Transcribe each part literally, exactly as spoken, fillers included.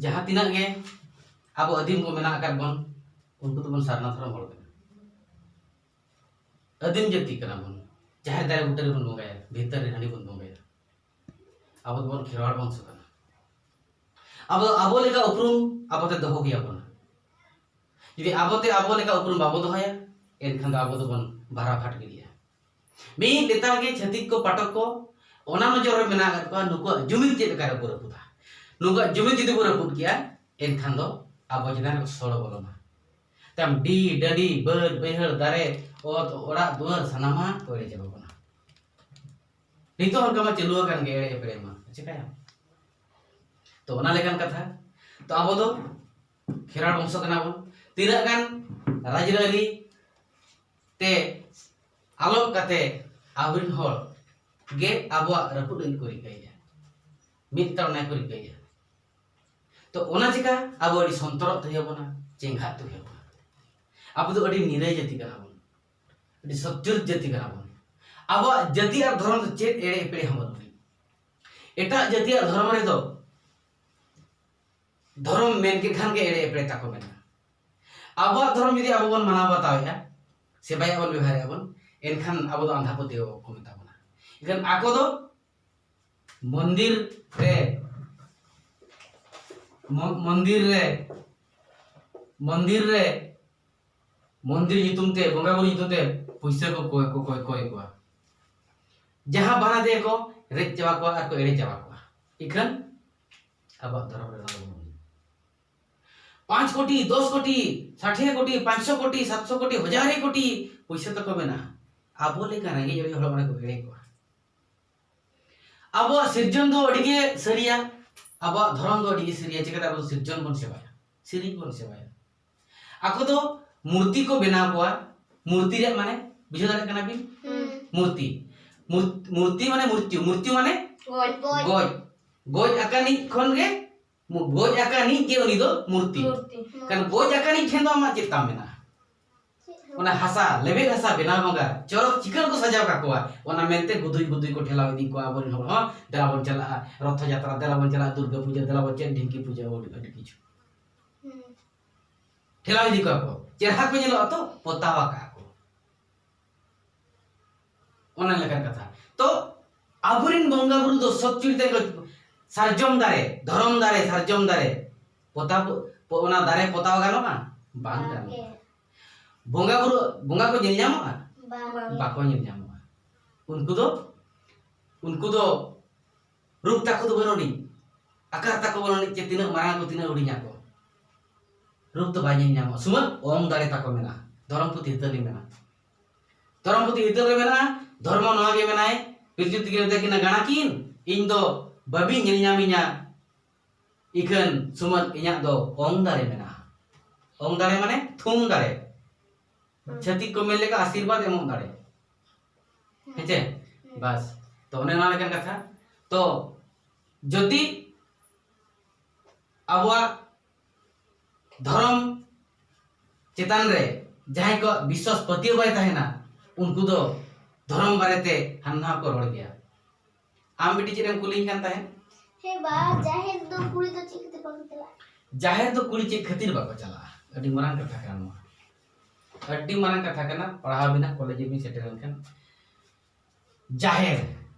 ᱡᱟᱦᱟᱸ ᱛᱤᱱᱟᱹᱜ ᱜᱮ ᱟᱵᱚ ᱟᱹᱫᱤᱢ ᱠᱚ ᱢᱮᱱᱟᱜ ᱟᱠᱟᱫ ᱵᱚᱱ, ᱩᱱᱠᱩ ᱫᱚᱵᱚᱱ ᱥᱟᱨᱱᱟ ᱫᱷᱚᱨᱚᱢ ᱦᱚᱲ ᱠᱟᱱᱟ᱾ ᱟᱹᱫᱤᱢ ᱡᱟᱹᱛᱤ ᱠᱟᱱᱟ ᱵᱚᱱ᱾ ᱡᱟᱦᱮᱨ ᱫᱟᱨᱮ ᱵᱩᱴᱟᱹ ᱨᱮᱵᱚᱱ ᱵᱚᱸᱜᱟᱭᱟ, ᱵᱷᱤᱛᱟᱹᱨ ᱨᱮ ᱦᱟᱺᱰᱤ ᱵᱚᱱ ᱵᱚᱸᱜᱟᱭᱟ᱾ ᱟᱵᱚ ᱫᱚᱵᱚᱱ ᱠᱷᱮᱨᱣᱟᱲ ᱵᱚᱝᱥᱚ ᱠᱟᱱᱟ᱾ ᱟᱵᱚ ᱟᱵᱚ ᱞᱮᱠᱟ ᱩᱯᱨᱩᱢ ᱟᱵᱚᱛᱮ ᱫᱚᱦᱚ ᱜᱮᱭᱟ ᱵᱚᱱᱟ᱾ ᱡᱩᱫᱤ ᱟᱵᱚᱛᱮ ᱟᱵᱚ ᱞᱮᱠᱟ ᱩᱯᱨᱩᱢ ᱵᱟᱵᱚ ᱫᱚᱦᱚᱭᱟ, ᱮᱱᱠᱷᱟᱱ ᱫᱚ ᱟᱵᱚ ᱫᱚᱵᱚᱱ ᱵᱷᱟᱨᱟ ᱵᱷᱟᱴ ᱜᱤᱰᱤᱜᱼᱟ᱾ ᱢᱤᱫ ᱞᱮᱛᱟᱲ ᱜᱮ ᱪᱷᱟᱹᱛᱤᱠ ᱠᱚ, ᱯᱟᱴᱚᱠ ᱠᱚ ᱚᱱᱟ ᱱᱚᱡᱚᱨ ᱨᱮ ᱢᱮᱱᱟᱜ ᱟᱠᱟᱫ ᱠᱚᱣᱟ, ᱱᱩᱠᱩᱣᱟᱜ ᱡᱩᱢᱤᱫ ᱪᱮᱫ ᱞᱮᱠᱟ ᱨᱮᱵᱚ ᱨᱟᱹᱯᱩᱫᱟ᱾ ᱱᱩᱠᱩᱣᱟᱜ ᱡᱩᱢᱤᱫ ᱡᱩᱫᱤ ᱵᱚ ᱨᱟᱹᱯᱩᱫ ᱠᱮᱜᱼᱟ, ᱮᱱᱠᱷᱟᱱ ᱫᱚ ᱟᱵᱚ ᱪᱮᱛᱟᱱ ᱨᱮ ᱥᱚᱲᱚ ᱵᱚᱞᱚᱱᱟ᱾ ᱛᱟᱭᱚᱢ ᱰᱤ, ᱰᱟᱹᱰᱤ, ᱵᱟᱹᱫᱽ, ᱵᱟᱹᱭᱦᱟᱹᱲ, ᱫᱟᱨᱮ, ᱚᱛ, ᱚᱲᱟᱜ, ᱫᱩᱣᱟᱹᱨ ᱥᱟᱱᱟᱢᱟᱜ ᱠᱚ ᱮᱲᱮ ᱪᱟᱵᱟ ᱵᱚᱱᱟ᱾ ᱱᱤᱛᱚᱜ ᱦᱚᱸ ᱚᱱᱠᱟ ᱢᱟ ᱪᱟᱹᱞᱩ ᱟᱠᱟᱱ ᱜᱮ, ᱮᱲᱮ ᱮᱯᱲᱮ ᱢᱟ, ᱪᱤᱠᱟᱹᱭᱟᱢ? ᱛᱚ ᱚᱱᱟ ᱞᱮᱠᱟᱱ ᱠᱟᱛᱷᱟ, ᱛᱚ ᱟᱵᱚ ᱫᱚ ᱠᱷᱮᱨᱣᱟᱲ ᱵᱚᱝᱥᱚ ᱠᱟᱱᱟ ᱵᱚᱱ᱾ ᱛᱤᱱᱟᱹᱜ ᱜᱟᱱ ᱨᱟᱡᱽᱟᱹᱨᱤ ᱛᱮ ᱟᱞᱚᱜ ᱠᱟᱛᱮ ᱟᱵᱚᱨᱮᱱ ᱦᱚᱲ ᱜᱮ ᱟᱵᱚᱣᱟᱜ ᱨᱟᱹᱯᱩᱫ ᱞᱟᱹᱜᱤᱫ ᱠᱚ ᱨᱤᱠᱟᱹᱭᱮᱫᱼᱟ, ᱢᱤᱫ ᱛᱟᱲ ᱚᱱᱟ ᱠᱚ ᱨᱤᱠᱟᱹᱭᱮᱫᱼᱟ᱾ ᱛᱚ ᱚᱱᱟ ᱪᱤᱠᱟ ᱟᱵᱚ ᱟᱹᱰᱤ ᱥᱚᱱᱛᱚᱨᱚᱜ ᱛᱮ ᱦᱩᱭᱩᱜ ᱵᱚᱱᱟ, ᱪᱮᱸᱜᱷᱟᱜ ᱛᱮ ᱦᱩᱭᱩᱜ ᱵᱚᱱᱟ᱾ ᱟᱵᱚ ᱫᱚ ᱟᱹᱰᱤ ᱱᱤᱨᱟᱹᱭ ᱡᱟᱹᱛᱤ ᱠᱟᱱᱟ ᱵᱚᱱ, ᱟᱹᱰᱤ ᱥᱚᱛᱭᱩᱛ ᱡᱟᱹᱛᱤ ᱠᱟᱱᱟ ᱵᱚᱱ᱾ ᱟᱵᱚᱣᱟᱜ ᱡᱟᱹᱛᱤ ᱟᱨ ᱫᱷᱚᱨᱚᱢ ᱫᱚ ᱪᱮᱫ ᱮᱲᱮ ᱮᱯᱲᱮ ᱦᱚᱸ ᱵᱟᱹᱱᱩᱜ ᱟᱹᱱᱤᱡ᱾ ᱮᱴᱟᱜ ᱡᱟᱹᱛᱤᱭᱟᱜ ᱫᱷᱚᱨᱚᱢ ᱨᱮᱫᱚ ᱫᱷᱚᱨᱚᱢ ᱢᱮᱱ ᱠᱮᱫ ᱠᱷᱟᱱ ᱜᱮ ᱮᱲᱮ ᱮᱯᱲᱮ ᱛᱟᱠᱚ ᱢᱮᱱᱟᱜᱼᱟ᱾ ᱟᱵᱚᱣᱟᱜ ᱫᱷᱚᱨᱚᱢ ᱡᱩᱫᱤ ᱟᱵᱚ ᱵᱚᱱ ᱢᱟᱱᱟᱣ ᱵᱟᱛᱟᱣᱮᱫᱼᱟ, ᱥᱮᱵᱟᱭᱮᱫᱼᱟ ᱵᱚᱱ, ᱵᱮᱵᱚᱦᱟᱨᱮᱫᱼᱟ ᱵᱚᱱ, ᱮᱱᱠᱷᱟᱱ ᱟᱵᱚ ᱫᱚ ᱟᱸᱫᱷᱟ ᱯᱟᱹᱛᱭᱟᱹᱣ ᱠᱚ ᱢᱮᱛᱟ ᱵᱚᱱᱟ᱾ ᱮᱱᱠᱷᱟᱱ ᱟᱠᱚ ᱫᱚ ᱢᱚᱱᱫᱤᱨ ᱨᱮ, ᱢᱚ-, ᱢᱚᱱᱫᱤᱨ ᱨᱮ, ᱢᱚᱱᱫᱤᱨ ᱨᱮ, ᱢᱚᱱᱫᱤᱨ ᱧᱩᱛᱩᱢ ᱛᱮ, ᱵᱚᱸᱜᱟ ᱵᱩᱨᱩ ᱧᱩᱛᱩᱢ ᱛᱮ ᱯᱩᱭᱥᱟᱹ ᱠᱚ ᱠᱚᱭ, ᱠᱚ ᱠᱚᱭ, ᱠᱚᱭ ᱠᱚᱣᱟ᱾ ᱡᱟᱦᱟᱸ ᱵᱟᱱᱟ ᱫᱮ ᱠᱚ ᱨᱮᱡ ᱪᱟᱵᱟ ᱠᱚᱣᱟ ᱟᱨ ᱠᱚ ᱮᱲᱮ ᱪᱟᱵᱟ ᱠᱚᱣᱟ᱾ ᱤᱠᱷᱟᱹᱱ ᱟᱵᱚᱣᱟᱜ ᱫᱷᱚᱨᱚᱢ ᱨᱮ ᱱᱚᱣᱟ ᱵᱚᱱ ᱯᱟᱸᱪ ᱠᱳᱴᱤ, ᱫᱚᱥ ᱠᱳᱴᱤ, ᱥᱟᱴᱷᱤᱭᱟᱹ ᱠᱳᱴᱤ, ᱯᱟᱸᱪᱥᱚ ᱠᱳᱴᱤ, ᱥᱟᱛᱥᱚ ᱠᱳᱴᱤ, ᱦᱟᱡᱟᱨᱮ ᱠᱳᱴᱤ ᱯᱩᱭᱥᱟᱹ ᱛᱟᱠᱚ ᱢᱮᱱᱟᱜᱼᱟ᱾ ᱟᱵᱚ ᱞᱮᱠᱟ ᱨᱮᱸᱜᱮᱡ ᱚᱨᱮᱡ ᱦᱚᱲ ᱚᱸᱰᱮ ᱠᱚ ᱮᱲᱮ ᱠᱚᱣᱟ᱾ ᱟᱵᱚᱣᱟᱜ ᱥᱤᱨᱡᱚᱱ ᱫᱚ ᱟᱹᱰᱤ ᱜᱮ ᱥᱟᱹᱨᱤᱭᱟ, ᱟᱵᱚᱣᱟᱜ ᱫᱷᱚᱨᱚᱢ ᱫᱚ ᱟᱹᱰᱤ ᱜᱮ ᱥᱟᱹᱨᱤᱭᱟ᱾ ᱪᱤᱠᱟᱹᱛᱮ ᱟᱵᱚ ᱫᱚ ᱥᱤᱨᱡᱚᱱ ᱵᱚᱱ ᱥᱮᱵᱟᱭᱟ, ᱥᱮᱨᱮᱧ ᱵᱚᱱ ᱥᱮᱵᱟᱭᱟ᱾ ᱟᱠᱚ ᱫᱚ ᱢᱩᱨᱛᱤ ᱠᱚ ᱵᱮᱱᱟᱣ ᱠᱚᱣᱟ᱾ ᱢᱩᱨᱛᱤ ᱨᱮᱭᱟᱜ ᱢᱟᱱᱮ ᱵᱩᱡᱷᱟᱹᱣ ᱫᱟᱲᱮᱭᱟᱜ ᱠᱟᱱᱟ ᱵᱤᱱ? ᱦᱩᱸ᱾ ᱢᱩᱨᱛᱤ, ᱢᱩᱨ-, ᱢᱩᱨᱛᱤ ᱢᱟᱱᱮ ᱢᱩᱨᱛᱤ, ᱢᱩᱨᱛᱤ ᱢᱟᱱᱮ ᱜᱚᱡ᱾ ᱜᱚᱡ᱾ ᱜᱚᱡ᱾ ᱜᱚᱡ ᱟᱠᱟᱱᱤᱡ ᱠᱷᱚᱱ ᱜᱮ, ᱢᱩ-, ᱜᱚᱡ ᱟᱠᱟᱱᱤᱡ ᱜᱮ ᱩᱱᱤ ᱫᱚ ᱢᱩᱨᱛᱤ᱾ ᱢᱩᱨᱛᱤ᱾ ᱦᱩᱸ᱾ ᱠᱷᱟᱱ ᱜᱚᱡ ᱟᱠᱟᱱᱤᱡ ᱴᱷᱮᱱ ᱫᱚ ᱟᱢᱟᱜ ᱪᱮᱫ ᱛᱟᱢ ᱢᱮᱱᱟᱜᱼᱟ? ᱚᱱᱟ ᱦᱟᱥᱟ, ᱞᱮᱵᱮᱫ ᱦᱟᱥᱟ ᱵᱮᱱᱟᱣ ᱵᱚᱸᱜᱟ, ᱪᱚᱨᱚᱠ ᱪᱤᱠᱟᱹᱬ ᱠᱚ ᱥᱟᱡᱟᱣ ᱠᱟᱠᱚᱣᱟ, ᱚᱱᱟ ᱢᱮᱱᱛᱮ ᱜᱩᱫᱩᱭ ᱜᱩᱫᱩᱭ ᱠᱚ ᱴᱷᱮᱞᱟᱣ ᱤᱫᱤ ᱠᱚᱣᱟ ᱟᱵᱚᱨᱮᱱ ᱦᱚᱲ ᱦᱚᱸ, "ᱫᱮᱞᱟ ᱵᱚᱱ ᱪᱟᱞᱟᱜᱼᱟ ᱨᱚᱛᱷᱚ ᱡᱟᱛᱨᱟ, ᱫᱮᱞᱟ ᱵᱚᱱ ᱪᱟᱞᱟᱜᱼᱟ ᱫᱩᱨᱜᱟᱹ ᱯᱩᱡᱟᱹ, ᱫᱮᱞᱟ ᱵᱚᱱ ᱪᱮᱫ ᱰᱷᱤᱝᱠᱤ ᱯᱩᱡᱟᱹ", ᱟᱹᱰᱤ, ᱟᱹᱰᱤ ᱠᱤᱪᱷᱩ᱾ ᱦᱩᱸ᱾ ᱴᱷᱮᱞᱟᱣ ᱤᱫᱤ ᱠᱚᱣᱟ ᱠᱚ, ᱪᱮᱨᱦᱟ ᱠᱚ ᱧᱮᱞᱚᱜᱼᱟ ᱛᱚ, ᱯᱚᱛᱟᱣ ᱟᱠᱟᱜᱼᱟ ᱠᱚ᱾ ᱚᱱᱟ ᱞᱮᱠᱟᱱ ᱠᱟᱛᱷᱟ᱾ ᱛᱚ, ᱟᱵᱚᱨᱮᱱ ᱵᱚᱸᱜᱟ ᱵᱩᱨᱩ ᱫᱚ ᱥᱚᱛ ᱪᱩᱨᱤᱛ ᱨᱮ ᱥᱟᱨᱡᱚᱢ ᱫᱟᱨᱮ, ᱫᱷᱚᱨᱚᱢ ᱫᱟᱨᱮ, ᱥᱟᱨᱡᱚᱢ ᱫᱟᱨᱮ ᱯᱚᱛᱟᱣ, ᱯᱚ-, ᱚᱱᱟ ᱫᱟᱨᱮ ᱯᱚᱛᱟᱣ ᱜᱟᱱᱚᱜᱼᱟ? ᱵᱟᱝ ᱵᱟᱝ ᱜᱟᱱᱚᱜᱼᱟ᱾ ᱜᱮ᱾ ᱵᱚᱸᱜᱟ ᱵᱩᱨᱩ, ᱵᱚᱸᱜᱟ ᱠᱚ ᱧᱮᱞ ᱧᱟᱢᱚᱜᱼᱟ? ᱵᱟᱝ᱾ ᱵᱟᱠᱚ ᱧᱮᱞ ᱧᱟᱢᱚᱜᱼᱟ᱾ ᱩᱱᱠᱩ ᱫᱚ, ᱩᱱᱠᱩ ᱫᱚ ᱨᱩᱯ ᱛᱟᱠᱚ ᱫᱚ ᱵᱟᱹᱱᱩᱜ ᱟᱹᱱᱤᱡ, ᱟᱠᱟᱨ ᱛᱟᱠᱚ ᱵᱟᱹᱱᱩᱜ ᱟᱹᱱᱤᱡ, ᱪᱮ ᱛᱤᱱᱟᱹᱜ ᱢᱟᱨᱟᱝ ᱟᱠᱚ, ᱛᱤᱱᱟᱹᱜ ᱦᱩᱰᱤᱧ ᱟᱠᱚ, ᱨᱩᱯ ᱫᱚ ᱵᱟᱭ ᱧᱮᱞ ᱧᱟᱢᱚᱜᱼᱟ᱾ ᱥᱩᱢᱟᱹᱱ ᱚᱝ ᱫᱟᱲᱮ ᱛᱟᱠᱚ ᱢᱮᱱᱟᱜᱼᱟ, ᱫᱷᱚᱨᱚᱢ ᱯᱩᱛᱷᱤ ᱦᱤᱛᱟᱹᱞ ᱨᱮ ᱢᱮᱱᱟᱜᱼᱟ᱾ ᱫᱷᱚᱨᱚᱢ ᱯᱩᱛᱷᱤ ᱦᱤᱛᱟᱹᱞ ᱨᱮ ᱢᱮᱱᱟᱜᱼᱟ, ᱫᱷᱚᱨᱢᱚ ᱱᱚᱣᱟ ᱜᱮ ᱢᱮᱱᱟᱭ, ᱯᱤᱞᱪᱩ ᱛᱤᱠᱤᱱ ᱢᱮᱛᱟ ᱠᱤᱱᱟ ᱜᱟᱬᱟ ᱠᱤᱱ, "ᱤᱧ ᱫᱚ ᱵᱟᱹᱵᱤᱧ ᱧᱮᱞ ᱧᱟᱢᱤᱧᱟ, ᱤᱠᱷᱟᱹᱱ ᱥᱩᱢᱟᱹᱱ ᱤᱧᱟᱹᱜ ᱫᱚ ᱚᱝ ᱫᱟᱲᱮ ᱢᱮᱱᱟᱜᱼᱟ᱾" ᱚᱝ ᱫᱟᱲᱮ ᱢᱟᱱᱮ ᱛᱷᱩᱢ ᱫᱟᱲᱮ᱾ ᱦᱩᱸ᱾ ᱪᱷᱟᱹᱛᱤᱠ ᱠᱚ ᱢᱮᱱ ᱞᱮᱠᱟ ᱟᱥᱤᱨᱵᱟᱫᱽ ᱮᱢᱚᱜ ᱫᱟᱲᱮ᱾ ᱦᱮᱸᱪᱮ? ᱦᱩᱸ᱾ ᱵᱟᱥ᱾ ᱛᱚ ᱚᱱᱮ ᱚᱱᱟ ᱞᱮᱠᱟᱱ ᱠᱟᱛᱷᱟ᱾ ᱛᱚ ᱡᱩᱫᱤ ᱟᱵᱚᱣᱟᱜ ᱫᱷᱚᱨᱚᱢ ᱪᱮᱛᱟᱱ ᱨᱮ ᱡᱟᱦᱟᱸᱭ ᱠᱚᱣᱟᱜ ᱵᱤᱥᱣᱟᱥ ᱯᱟᱹᱛᱭᱟᱹᱣ ᱵᱟᱭ ᱛᱟᱦᱮᱱᱟ, ᱩᱱᱠᱩ ᱫᱚ ᱫᱷᱚᱨᱚᱢ ᱵᱟᱨᱮᱛᱮ ᱦᱟᱱᱟ ᱱᱟᱣᱟ ᱠᱚ ᱨᱚᱲ ᱜᱮᱭᱟ᱾ ᱟᱢ ᱵᱤᱴᱤ ᱪᱮᱫ ᱮᱢ ᱠᱩᱞᱤᱧ ᱠᱟᱱ ᱛᱟᱦᱮᱸᱫ? ᱦᱮᱸ ᱵᱟ, ᱡᱟᱦᱮᱨ ᱫᱚ ᱠᱩᱲᱤ ᱫᱚ ᱪᱮᱫ ᱠᱷᱟᱹᱛᱤᱨ ᱵᱟᱠᱚ ᱪᱟᱞᱟᱜᱼᱟ? ᱡᱟᱦᱮᱨ ᱫᱚ ᱠᱩᱲᱤ ᱪᱮᱫ ᱠᱷᱟᱹᱛᱤᱨ ᱵᱟᱠᱚ ᱪᱟᱞᱟᱜᱼᱟ? ᱟᱹᱰᱤ ᱢᱟᱨᱟᱝ ᱠᱟᱛᱷᱟ ᱠᱟᱱᱟ ᱱᱚᱣᱟ, ᱟᱹᱰᱤ ᱢᱟᱨᱟᱝ ᱠᱟᱛᱷᱟ ᱠᱟᱱᱟ᱾ ᱯᱟᱲᱦᱟᱣ ᱵᱤᱱᱟ, ᱠᱚᱞᱮᱡᱽ ᱨᱮᱵᱤᱱ ᱥᱮᱴᱮᱨ ᱞᱮᱱᱠᱷᱟᱱ᱾ ᱡᱟᱦᱮᱨ,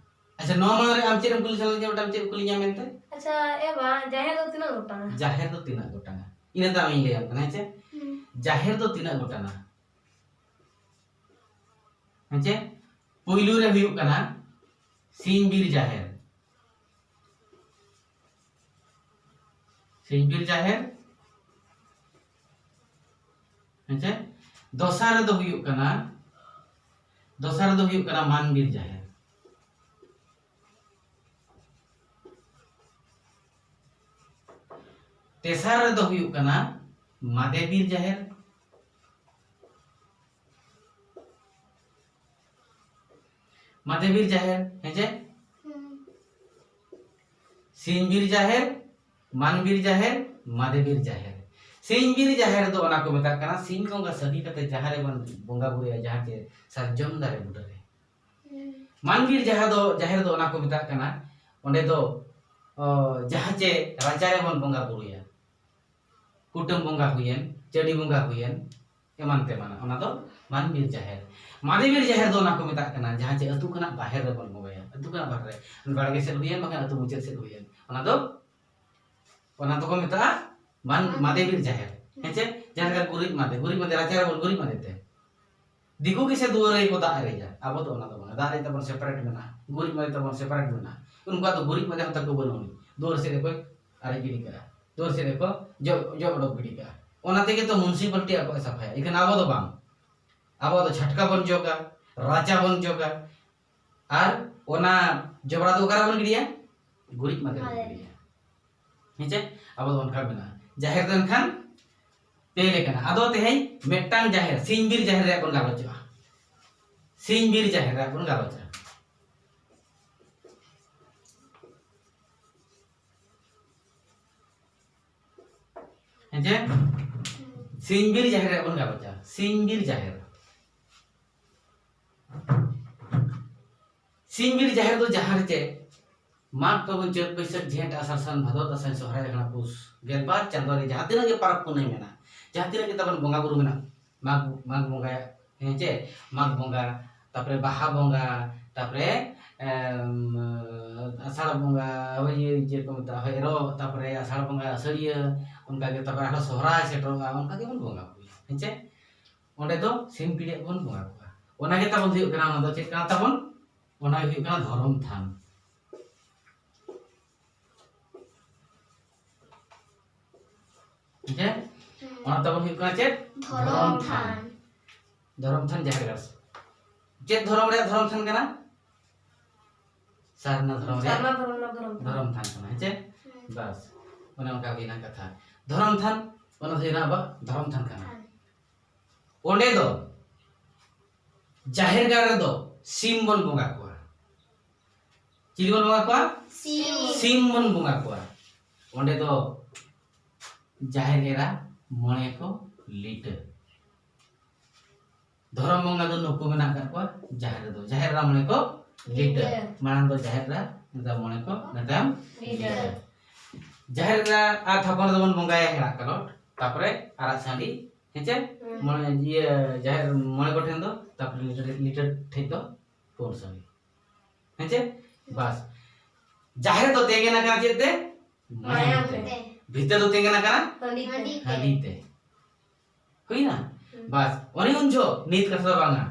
ᱟᱪᱪᱷᱟ, ᱱᱚᱣᱟ ᱢᱟᱲᱟᱝ ᱨᱮ ᱟᱢ ᱪᱮᱫ ᱮᱢ ᱠᱩᱞᱤ ᱥᱟᱱᱟ ᱞᱤᱧᱟ, ᱢᱤᱫᱴᱟᱝ ᱪᱮᱫ ᱮᱢ ᱠᱩᱞᱤᱧᱟ ᱢᱮᱱᱛᱮ? ᱟᱪᱪᱷᱟ, ᱮ ᱵᱟ, ᱡᱟᱦᱮᱨ ᱫᱚ ᱛᱤᱱᱟᱹᱜ ᱜᱚᱴᱟᱝᱟ? ᱡᱟᱦᱮᱨ ᱫᱚ ᱛᱤᱱᱟᱹᱜ ᱜᱚᱴᱟᱝᱟ? ᱤᱱᱟᱹ ᱫᱚ ᱟᱢᱤᱧ ᱞᱟᱹᱭᱟᱢ ᱠᱟᱱᱟ, ᱦᱮᱸ ᱪᱮ? ᱦᱩᱸ᱾ ᱡᱟᱦᱮᱨ ᱫᱚ ᱛᱤᱱᱟᱹᱜ ᱜᱚᱴᱟᱝᱟ? ᱦᱮᱸ ᱪᱮ? ᱯᱩᱭᱞᱩ ᱨᱮ ᱦᱩᱭᱩᱜ ᱠᱟᱱᱟ ᱥᱤᱧ ᱵᱤᱨ ᱡᱟᱦᱮᱨ, ᱥᱤᱧ ᱵᱤᱨ ᱡᱟᱦᱮᱨ, ᱦᱮᱸ ᱪᱮ? ᱫᱚᱥᱟᱨ ᱨᱮᱫᱚ ᱦᱩᱭᱩᱜ ᱠᱟᱱᱟ, ᱫᱚᱥᱟᱨ ᱨᱮᱫᱚ ᱦᱩᱭᱩᱜ ᱠᱟᱱᱟ ᱢᱟᱱ ᱵᱤᱨ ᱡᱟᱦᱮᱨ᱾ ᱛᱮᱥᱟᱨ ᱨᱮᱫᱚ ᱦᱩᱭᱩᱜ ᱠᱟᱱᱟ ᱢᱟᱫᱮ ᱵᱤᱨ ᱡᱟᱦᱮᱨ᱾ ᱢᱟᱫᱮ ᱵᱤᱨ ᱡᱟᱦᱮᱨ, ᱦᱮᱸ ᱪᱮ? ᱦᱩᱸ᱾ ᱥᱤᱧ ᱵᱤᱨ ᱡᱟᱦᱮᱨ, ᱢᱟᱱ ᱵᱤᱨ ᱡᱟᱦᱮᱨ, ᱢᱟᱫᱮ ᱵᱤᱨ ᱡᱟᱦᱮᱨ᱾ ᱥᱤᱧ ᱵᱤᱨ ᱡᱟᱦᱮᱨ ᱫᱚ ᱚᱱᱟ ᱠᱚ ᱢᱮᱛᱟᱜ ᱠᱟᱱᱟ ᱥᱤᱧ ᱵᱚᱸᱜᱟ ᱥᱟᱹᱠᱷᱤ ᱠᱟᱛᱮ ᱡᱟᱦᱟᱸ ᱨᱮᱵᱚᱱ ᱵᱚᱸᱜᱟ ᱵᱩᱨᱩᱭᱟ, ᱡᱟᱦᱟᱸ ᱪᱮ ᱥᱟᱨᱡᱚᱢ ᱫᱟᱨᱮ ᱵᱩᱴᱟᱹ ᱨᱮ᱾ ᱢᱟᱱ ᱵᱤᱨ ᱡᱟᱦᱟᱸ ᱫᱚ, ᱡᱟᱦᱮᱨ ᱫᱚ ᱚᱱᱟ ᱠᱚ ᱢᱮᱛᱟᱜ ᱠᱟᱱᱟ, ᱚᱸᱰᱮ ᱫᱚ, ᱚ, ᱡᱟᱦᱟᱸ ᱪᱮ ᱨᱟᱪᱟ ᱨᱮᱵᱚᱱ ᱵᱚᱸᱜᱟ ᱵᱩᱨᱩᱭᱟ, ᱠᱩᱴᱟᱹᱢ ᱵᱚᱸᱜᱟ ᱦᱩᱭᱮᱱ, ᱪᱟᱹᱰᱤ ᱵᱚᱸᱜᱟ ᱦᱩᱭᱮᱱ, ᱮᱢᱟᱱ ᱛᱮᱢᱟᱱᱟᱜ, ᱚᱱᱟ ᱫᱚ ᱢᱟᱱ ᱵᱤᱨ ᱡᱟᱦᱮᱨ᱾ ᱢᱟᱫᱮ ᱵᱤᱨ ᱡᱟᱦᱮᱨ ᱫᱚ ᱚᱱᱟ ᱠᱚ ᱢᱮᱛᱟᱜ ᱠᱟᱱᱟ ᱡᱟᱦᱟᱸ ᱪᱮ ᱟᱹᱛᱩ ᱠᱷᱚᱱᱟᱜ ᱵᱟᱦᱮᱨ ᱨᱮᱵᱚᱱ ᱵᱚᱸᱜᱟᱭᱟ, ᱟᱹᱛᱩ ᱠᱷᱚᱱᱟᱜ ᱵᱟᱦᱨᱮ ᱨᱮ, ᱵᱟᱲᱜᱮ ᱥᱮᱫ ᱦᱩᱭᱮᱱ ᱵᱟᱠᱷᱟᱱ ᱟᱹᱛᱩ ᱢᱩᱪᱟᱹᱫ ᱥᱮᱫ ᱦᱩᱭᱮᱱ, ᱚᱱᱟ ᱫᱚ, ᱚᱱᱟ ᱫᱚᱠᱚ ᱢᱮᱛᱟᱜᱼᱟ ᱢᱟᱱ, ᱢᱟᱫᱮ ᱵᱤᱨ ᱡᱟᱦᱮᱨ᱾ ᱦᱮᱸ ᱪᱮ? ᱡᱟᱦᱟᱸ ᱞᱮᱠᱟ ᱜᱩᱨᱤᱡ ᱢᱟᱫᱮ, ᱜᱩᱨᱤᱡ ᱢᱟᱫᱮ, ᱨᱟᱪᱟ ᱨᱮᱵᱚᱱ ᱜᱩᱨᱤᱡ ᱢᱟᱫᱮ ᱛᱮ᱾ ᱫᱤᱠᱩ ᱜᱮᱥᱮ ᱫᱩᱣᱟᱹᱨ ᱨᱮᱜᱮ ᱠᱚ ᱫᱟᱜ ᱟᱨᱮᱡᱟ, ᱟᱵᱚ ᱫᱚ ᱚᱱᱟ ᱫᱚ ᱵᱟᱝ᱾ ᱫᱟᱜ ᱟᱨᱮᱡ ᱛᱟᱵᱚᱱ ᱥᱮᱯᱟᱨᱮᱴ ᱢᱮᱱᱟᱜᱼᱟ, ᱜᱩᱨᱤᱡ ᱢᱟᱫᱮ ᱛᱟᱵᱚᱱ ᱥᱮᱯᱟᱨᱮᱴ ᱢᱮᱱᱟᱜᱼᱟ᱾ ᱩᱱᱠᱩᱣᱟᱜ ᱫᱚ ᱜᱩᱨᱤᱡ ᱢᱟᱫᱮ ᱦᱚᱸ ᱛᱟᱠᱚ ᱵᱟᱹᱱᱩᱜ ᱟᱹᱱᱤᱡ, ᱫᱩᱣᱟᱹᱨ ᱥᱮᱫ ᱨᱮᱠᱚ ᱟᱨᱮᱡ ᱜᱤᱰᱤ ᱠᱟᱜᱼᱟ, ᱫᱩᱣᱟᱹᱨ ᱥᱮᱫ ᱨᱮᱠᱚ ᱡᱚᱜ, ᱡᱚᱜ ᱚᱰᱚᱠ ᱜᱤᱰᱤ ᱠᱟᱜᱼᱟ᱾ ᱚᱱᱟ ᱛᱮᱜᱮ ᱛᱚ ᱢᱩᱱᱥᱤᱯᱟᱞᱴᱤ ᱟᱠᱚᱣᱟᱜ ᱥᱟᱯᱷᱟᱭᱟ, ᱤᱠᱷᱟᱹᱱ ᱟᱵᱚ ᱫᱚ ᱵᱟᱝ᱾ ᱟᱵᱚ ᱫᱚ ᱪᱷᱟᱴᱠᱟ ᱵᱚᱱ ᱡᱚᱜᱟ, ᱨᱟᱪᱟ ᱵᱚᱱ ᱡᱚᱜᱟ, ᱟᱨ ᱚᱱᱟ ᱡᱚᱵᱽᱨᱟ ᱫᱚ ᱚᱠᱟᱨᱮ ᱵᱚᱱ ᱜᱤᱰᱤᱭᱟ? ᱜᱩᱨᱤᱡ ᱢᱟᱫᱮ ᱵᱚᱱ ᱜᱤᱰᱤᱭᱟ᱾ ᱦᱮᱸ ᱪᱮ? ᱟᱵᱚ ᱫᱚ ᱚᱱᱠᱟ ᱢᱮᱱᱟᱜᱼᱟ᱾ ᱡᱟᱦᱮᱨ ᱫᱚ ᱮᱱᱠᱷᱟᱱ ᱯᱮ ᱞᱮᱠᱟᱱᱟ᱾ ᱟᱫᱚ ᱛᱮᱦᱮᱧ ᱢᱤᱫᱴᱟᱝ ᱡᱟᱦᱮᱨ, ᱥᱤᱧ ᱵᱤᱨ ᱡᱟᱦᱮᱨ ᱨᱮᱭᱟᱜ ᱵᱚᱱ ᱜᱟᱞᱚᱪᱚᱜᱼᱟ᱾ ᱥᱤᱧ ᱵᱤᱨ ᱡᱟᱦᱮᱨ ᱨᱮᱭᱟᱜ ᱵᱚᱱ ᱜᱟᱞᱚᱪᱟ᱾ ᱦᱮᱸ ᱪᱮ? ᱥᱤᱧ ᱵᱤᱨ ᱡᱟᱦᱮᱨ ᱨᱮᱭᱟᱜ ᱵᱚᱱ ᱜᱟᱞᱚᱪᱟ᱾ ᱥᱤᱧ ᱵᱤᱨ ᱡᱟᱦᱮᱨ᱾ ᱥᱤᱧ ᱵᱤᱨ ᱡᱟᱦᱮᱨ ᱫᱚ ᱡᱟᱦᱟᱸ ᱨᱮ ᱪᱮ ᱢᱟᱜᱽ ᱯᱷᱟᱹᱜᱩᱱ ᱪᱟᱹᱛ ᱵᱟᱹᱭᱥᱟᱹᱠᱷ ᱡᱷᱮᱸᱴ ᱟᱥᱟᱲ ᱥᱟᱱ ᱵᱷᱟᱫᱚᱨ ᱫᱟᱸᱥᱟᱭ ᱥᱚᱦᱨᱟᱭ ᱟᱜᱷᱟᱲ ᱯᱩᱥ ᱜᱮᱞᱵᱟᱨ ᱪᱟᱸᱫᱳ ᱨᱮ ᱡᱟᱦᱟᱸ ᱛᱤᱱᱟᱹᱜ ᱜᱮ ᱯᱚᱨᱚᱵᱽ ᱯᱩᱱᱟᱹᱭ ᱢᱮᱱᱟᱜᱼᱟ, ᱡᱟᱦᱟᱸ ᱛᱤᱱᱟᱹᱜ ᱜᱮ ᱛᱟᱵᱚᱱ ᱵᱚᱸᱜᱟ ᱵᱩᱨᱩ ᱢᱮᱱᱟᱜᱼᱟ, ᱢᱟᱜᱽ, ᱢᱟᱜᱽ ᱵᱚᱸᱜᱟ, ᱦᱮᱸ ᱪᱮ, ᱢᱟᱜᱽ ᱵᱚᱸᱜᱟ, ᱛᱟᱯᱚᱨᱮ ᱵᱟᱦᱟ ᱵᱚᱸᱜᱟ, ᱛᱟᱯᱚᱨᱮ, ᱮᱢ, ᱟᱥᱟᱲ ᱵᱚᱸᱜᱟ, ᱦᱳᱭ, ᱤᱭᱟᱹ, ᱪᱮᱫ ᱠᱚ ᱢᱮᱛᱟᱜᱼᱟ, ᱦᱳᱭ, ᱮᱨᱚᱜ, ᱛᱟᱯᱚᱨᱮ ᱟᱥᱟᱲ ᱵᱚᱸᱜᱟ ᱟᱹᱥᱟᱹᱲᱤᱭᱟᱹ, ᱚᱱᱠᱟ ᱜᱮ ᱛᱟᱯᱚᱨᱮ ᱟᱨᱦᱚᱸ ᱥᱚᱦᱨᱟᱭ ᱥᱮᱴᱮᱨᱚᱜᱼᱟ, ᱚᱱᱠᱟ ᱜᱮᱵᱚᱱ ᱵᱚᱸᱜᱟ ᱵᱩᱨᱩᱭᱟ, ᱦᱮᱸ ᱪᱮ? ᱚᱸᱰᱮ ᱫᱚ ᱥᱤᱢ ᱯᱤᱲᱤᱡ ᱵᱚᱱ ᱵᱚᱸᱜᱟ ᱠᱚᱣᱟ᱾ ᱚᱱᱟ ᱜᱮ ᱛᱟᱵᱚᱱ ᱦᱩᱭᱩᱜ ᱠᱟᱱᱟ, ᱚᱱᱟ ᱫᱚ ᱪᱮᱫ ᱠᱟᱱᱟ ᱛᱟᱵᱚᱱ? ᱚᱱᱟ ᱜᱮ ᱦᱩᱭᱩᱜ ᱠᱟᱱᱟ ᱫᱷᱚᱨᱚᱢ ᱛᱷᱟᱱ᱾ ᱴᱷᱤᱠ ᱟᱪᱷᱮ? ᱚᱱᱟ ᱛᱟᱵᱚᱱ ᱦᱩᱭᱩᱜ ᱠᱟᱱᱟ ᱪᱮᱫ? ᱫᱷᱚᱨᱚᱢ ᱫᱷᱚᱨᱚᱢ ᱛᱷᱟᱱ᱾ ᱛᱷᱟᱱ᱾ ᱫᱷᱚᱨᱚᱢ ᱛᱷᱟᱱ ᱡᱟᱦᱮᱨ ᱜᱟᱲ᱾ ᱪᱮᱫ ᱫᱷᱚᱨᱚᱢ ᱨᱮᱭᱟᱜ ᱫᱷᱚᱨᱚᱢ ᱛᱷᱟᱱ ᱠᱟᱱᱟ? ᱥᱟᱨᱱᱟ ᱫᱷᱚᱨᱚᱢ ᱨᱮᱭᱟᱜ ᱥᱟᱨᱱᱟ ᱫᱷᱚᱨᱚᱢ ᱨᱮᱱᱟᱜ ᱫᱷᱚᱨᱚᱢ ᱛᱷᱟᱱ᱾ ᱫᱷᱚᱨᱚᱢ ᱛᱷᱟᱱ ᱠᱟᱱᱟ, ᱦᱮᱸ ᱪᱮ? ᱦᱮᱸ᱾ ᱵᱟᱥ, ᱚᱱᱮ ᱚᱱᱠᱟ ᱦᱩᱭᱱᱟ ᱠᱟᱛᱷᱟ᱾ ᱫᱷᱚᱨᱚᱢ ᱛᱷᱟᱱ, ᱚᱱᱟ ᱫᱚ ᱦᱩᱭᱱᱟ ᱟᱵᱚᱣᱟᱜ ᱫᱷᱚᱨᱚᱢ ᱛᱷᱟᱱ ᱠᱟᱱᱟ᱾ ᱦᱮᱸ᱾ ᱚᱸᱰᱮ ᱫᱚ ᱡᱟᱦᱮᱨ ᱜᱟᱲ ᱨᱮᱫᱚ ᱥᱤᱢ ᱵᱚᱱ ᱵᱚᱸᱜᱟ ᱠᱚᱣᱟ᱾ ᱪᱤᱞᱤ ᱵᱚᱱ ᱵᱚᱸᱜᱟ ᱠᱚᱣᱟ? ᱥᱤᱢ᱾ ᱥᱤᱢ ᱵᱚᱱ ᱵᱚᱸᱜᱟ ᱠᱚᱣᱟ᱾ ᱚᱸᱰᱮ ᱫᱚ ᱡᱟᱦᱮᱨ ᱮᱨᱟ, ᱢᱚᱬᱮ ᱠᱚ ᱞᱤᱴᱟᱹ᱾ ᱫᱷᱚᱨᱚᱢ ᱵᱚᱸᱜᱟ ᱫᱚ ᱱᱩᱠᱩ ᱢᱮᱱᱟᱜ ᱟᱠᱟᱫ ᱠᱚᱣᱟ ᱡᱟᱦᱮᱨ ᱨᱮᱫᱚ᱾ ᱡᱟᱦᱮᱨ ᱮᱨᱟ ᱢᱚᱬᱮ ᱠᱚ ᱞᱤᱴᱟᱹ᱾ ᱞᱤᱴᱟᱹ᱾ ᱢᱟᱲᱟᱝ ᱫᱚ ᱡᱟᱦᱮᱨ ᱮᱨᱟ, ᱱᱮᱛᱟᱨ ᱢᱚᱬᱮ ᱠᱚ, ᱱᱮᱛᱟᱨ ᱞᱤᱴᱟᱹ᱾ ᱞᱤᱴᱟᱹ᱾ ᱡᱟᱦᱮᱨ ᱮᱨᱟ ᱟᱨ ᱛᱷᱟᱯᱚᱱ ᱨᱮᱫᱚ ᱵᱚᱱ ᱵᱚᱸᱜᱟᱭᱟ ᱦᱮᱲᱟᱜ ᱠᱟᱞᱚᱴ, ᱛᱟᱯᱚᱨᱮ ᱟᱨᱟᱜ ᱥᱟᱺᱰᱤ, ᱦᱮᱸᱪᱮ? ᱦᱩᱸ᱾ ᱢᱚᱬᱮ, ᱤᱭᱟᱹ, ᱡᱟᱦᱮᱨ ᱢᱚᱬᱮ ᱠᱚ ᱴᱷᱮᱱ ᱫᱚ, ᱛᱟᱯᱚᱨᱮ ᱞᱤᱴᱟᱹ, ᱞᱤᱴᱟᱹ ᱴᱷᱮᱡ ᱫᱚ ᱯᱩᱸᱰ ᱥᱟᱺᱰᱤ᱾ ᱦᱮᱸᱪᱮ? ᱵᱟᱥ᱾ ᱡᱟᱦᱮᱨ ᱫᱚ ᱛᱮᱸᱜᱮᱱ ᱟᱠᱟᱱᱟ ᱪᱮᱫ ᱛᱮ? ᱢᱟᱭᱟᱢ ᱢᱟᱭᱟᱢ ᱛᱮ᱾ ᱛᱮ᱾ ᱵᱷᱤᱛᱟᱹᱨ ᱫᱚ ᱛᱮᱸᱜᱮᱱ ᱟᱠᱟᱱᱟ? ᱦᱟᱺᱰᱤ ᱛᱮ᱾ ᱦᱟᱺᱰᱤ ᱛᱮ᱾ ᱦᱩᱭᱱᱟ? ᱦᱩᱸ᱾ ᱵᱟᱥ, ᱚᱱᱮ ᱩᱱ ᱡᱚᱦᱚᱜ, ᱱᱤᱛ ᱠᱟᱛᱷᱟ ᱫᱚ ᱵᱟᱝᱟ᱾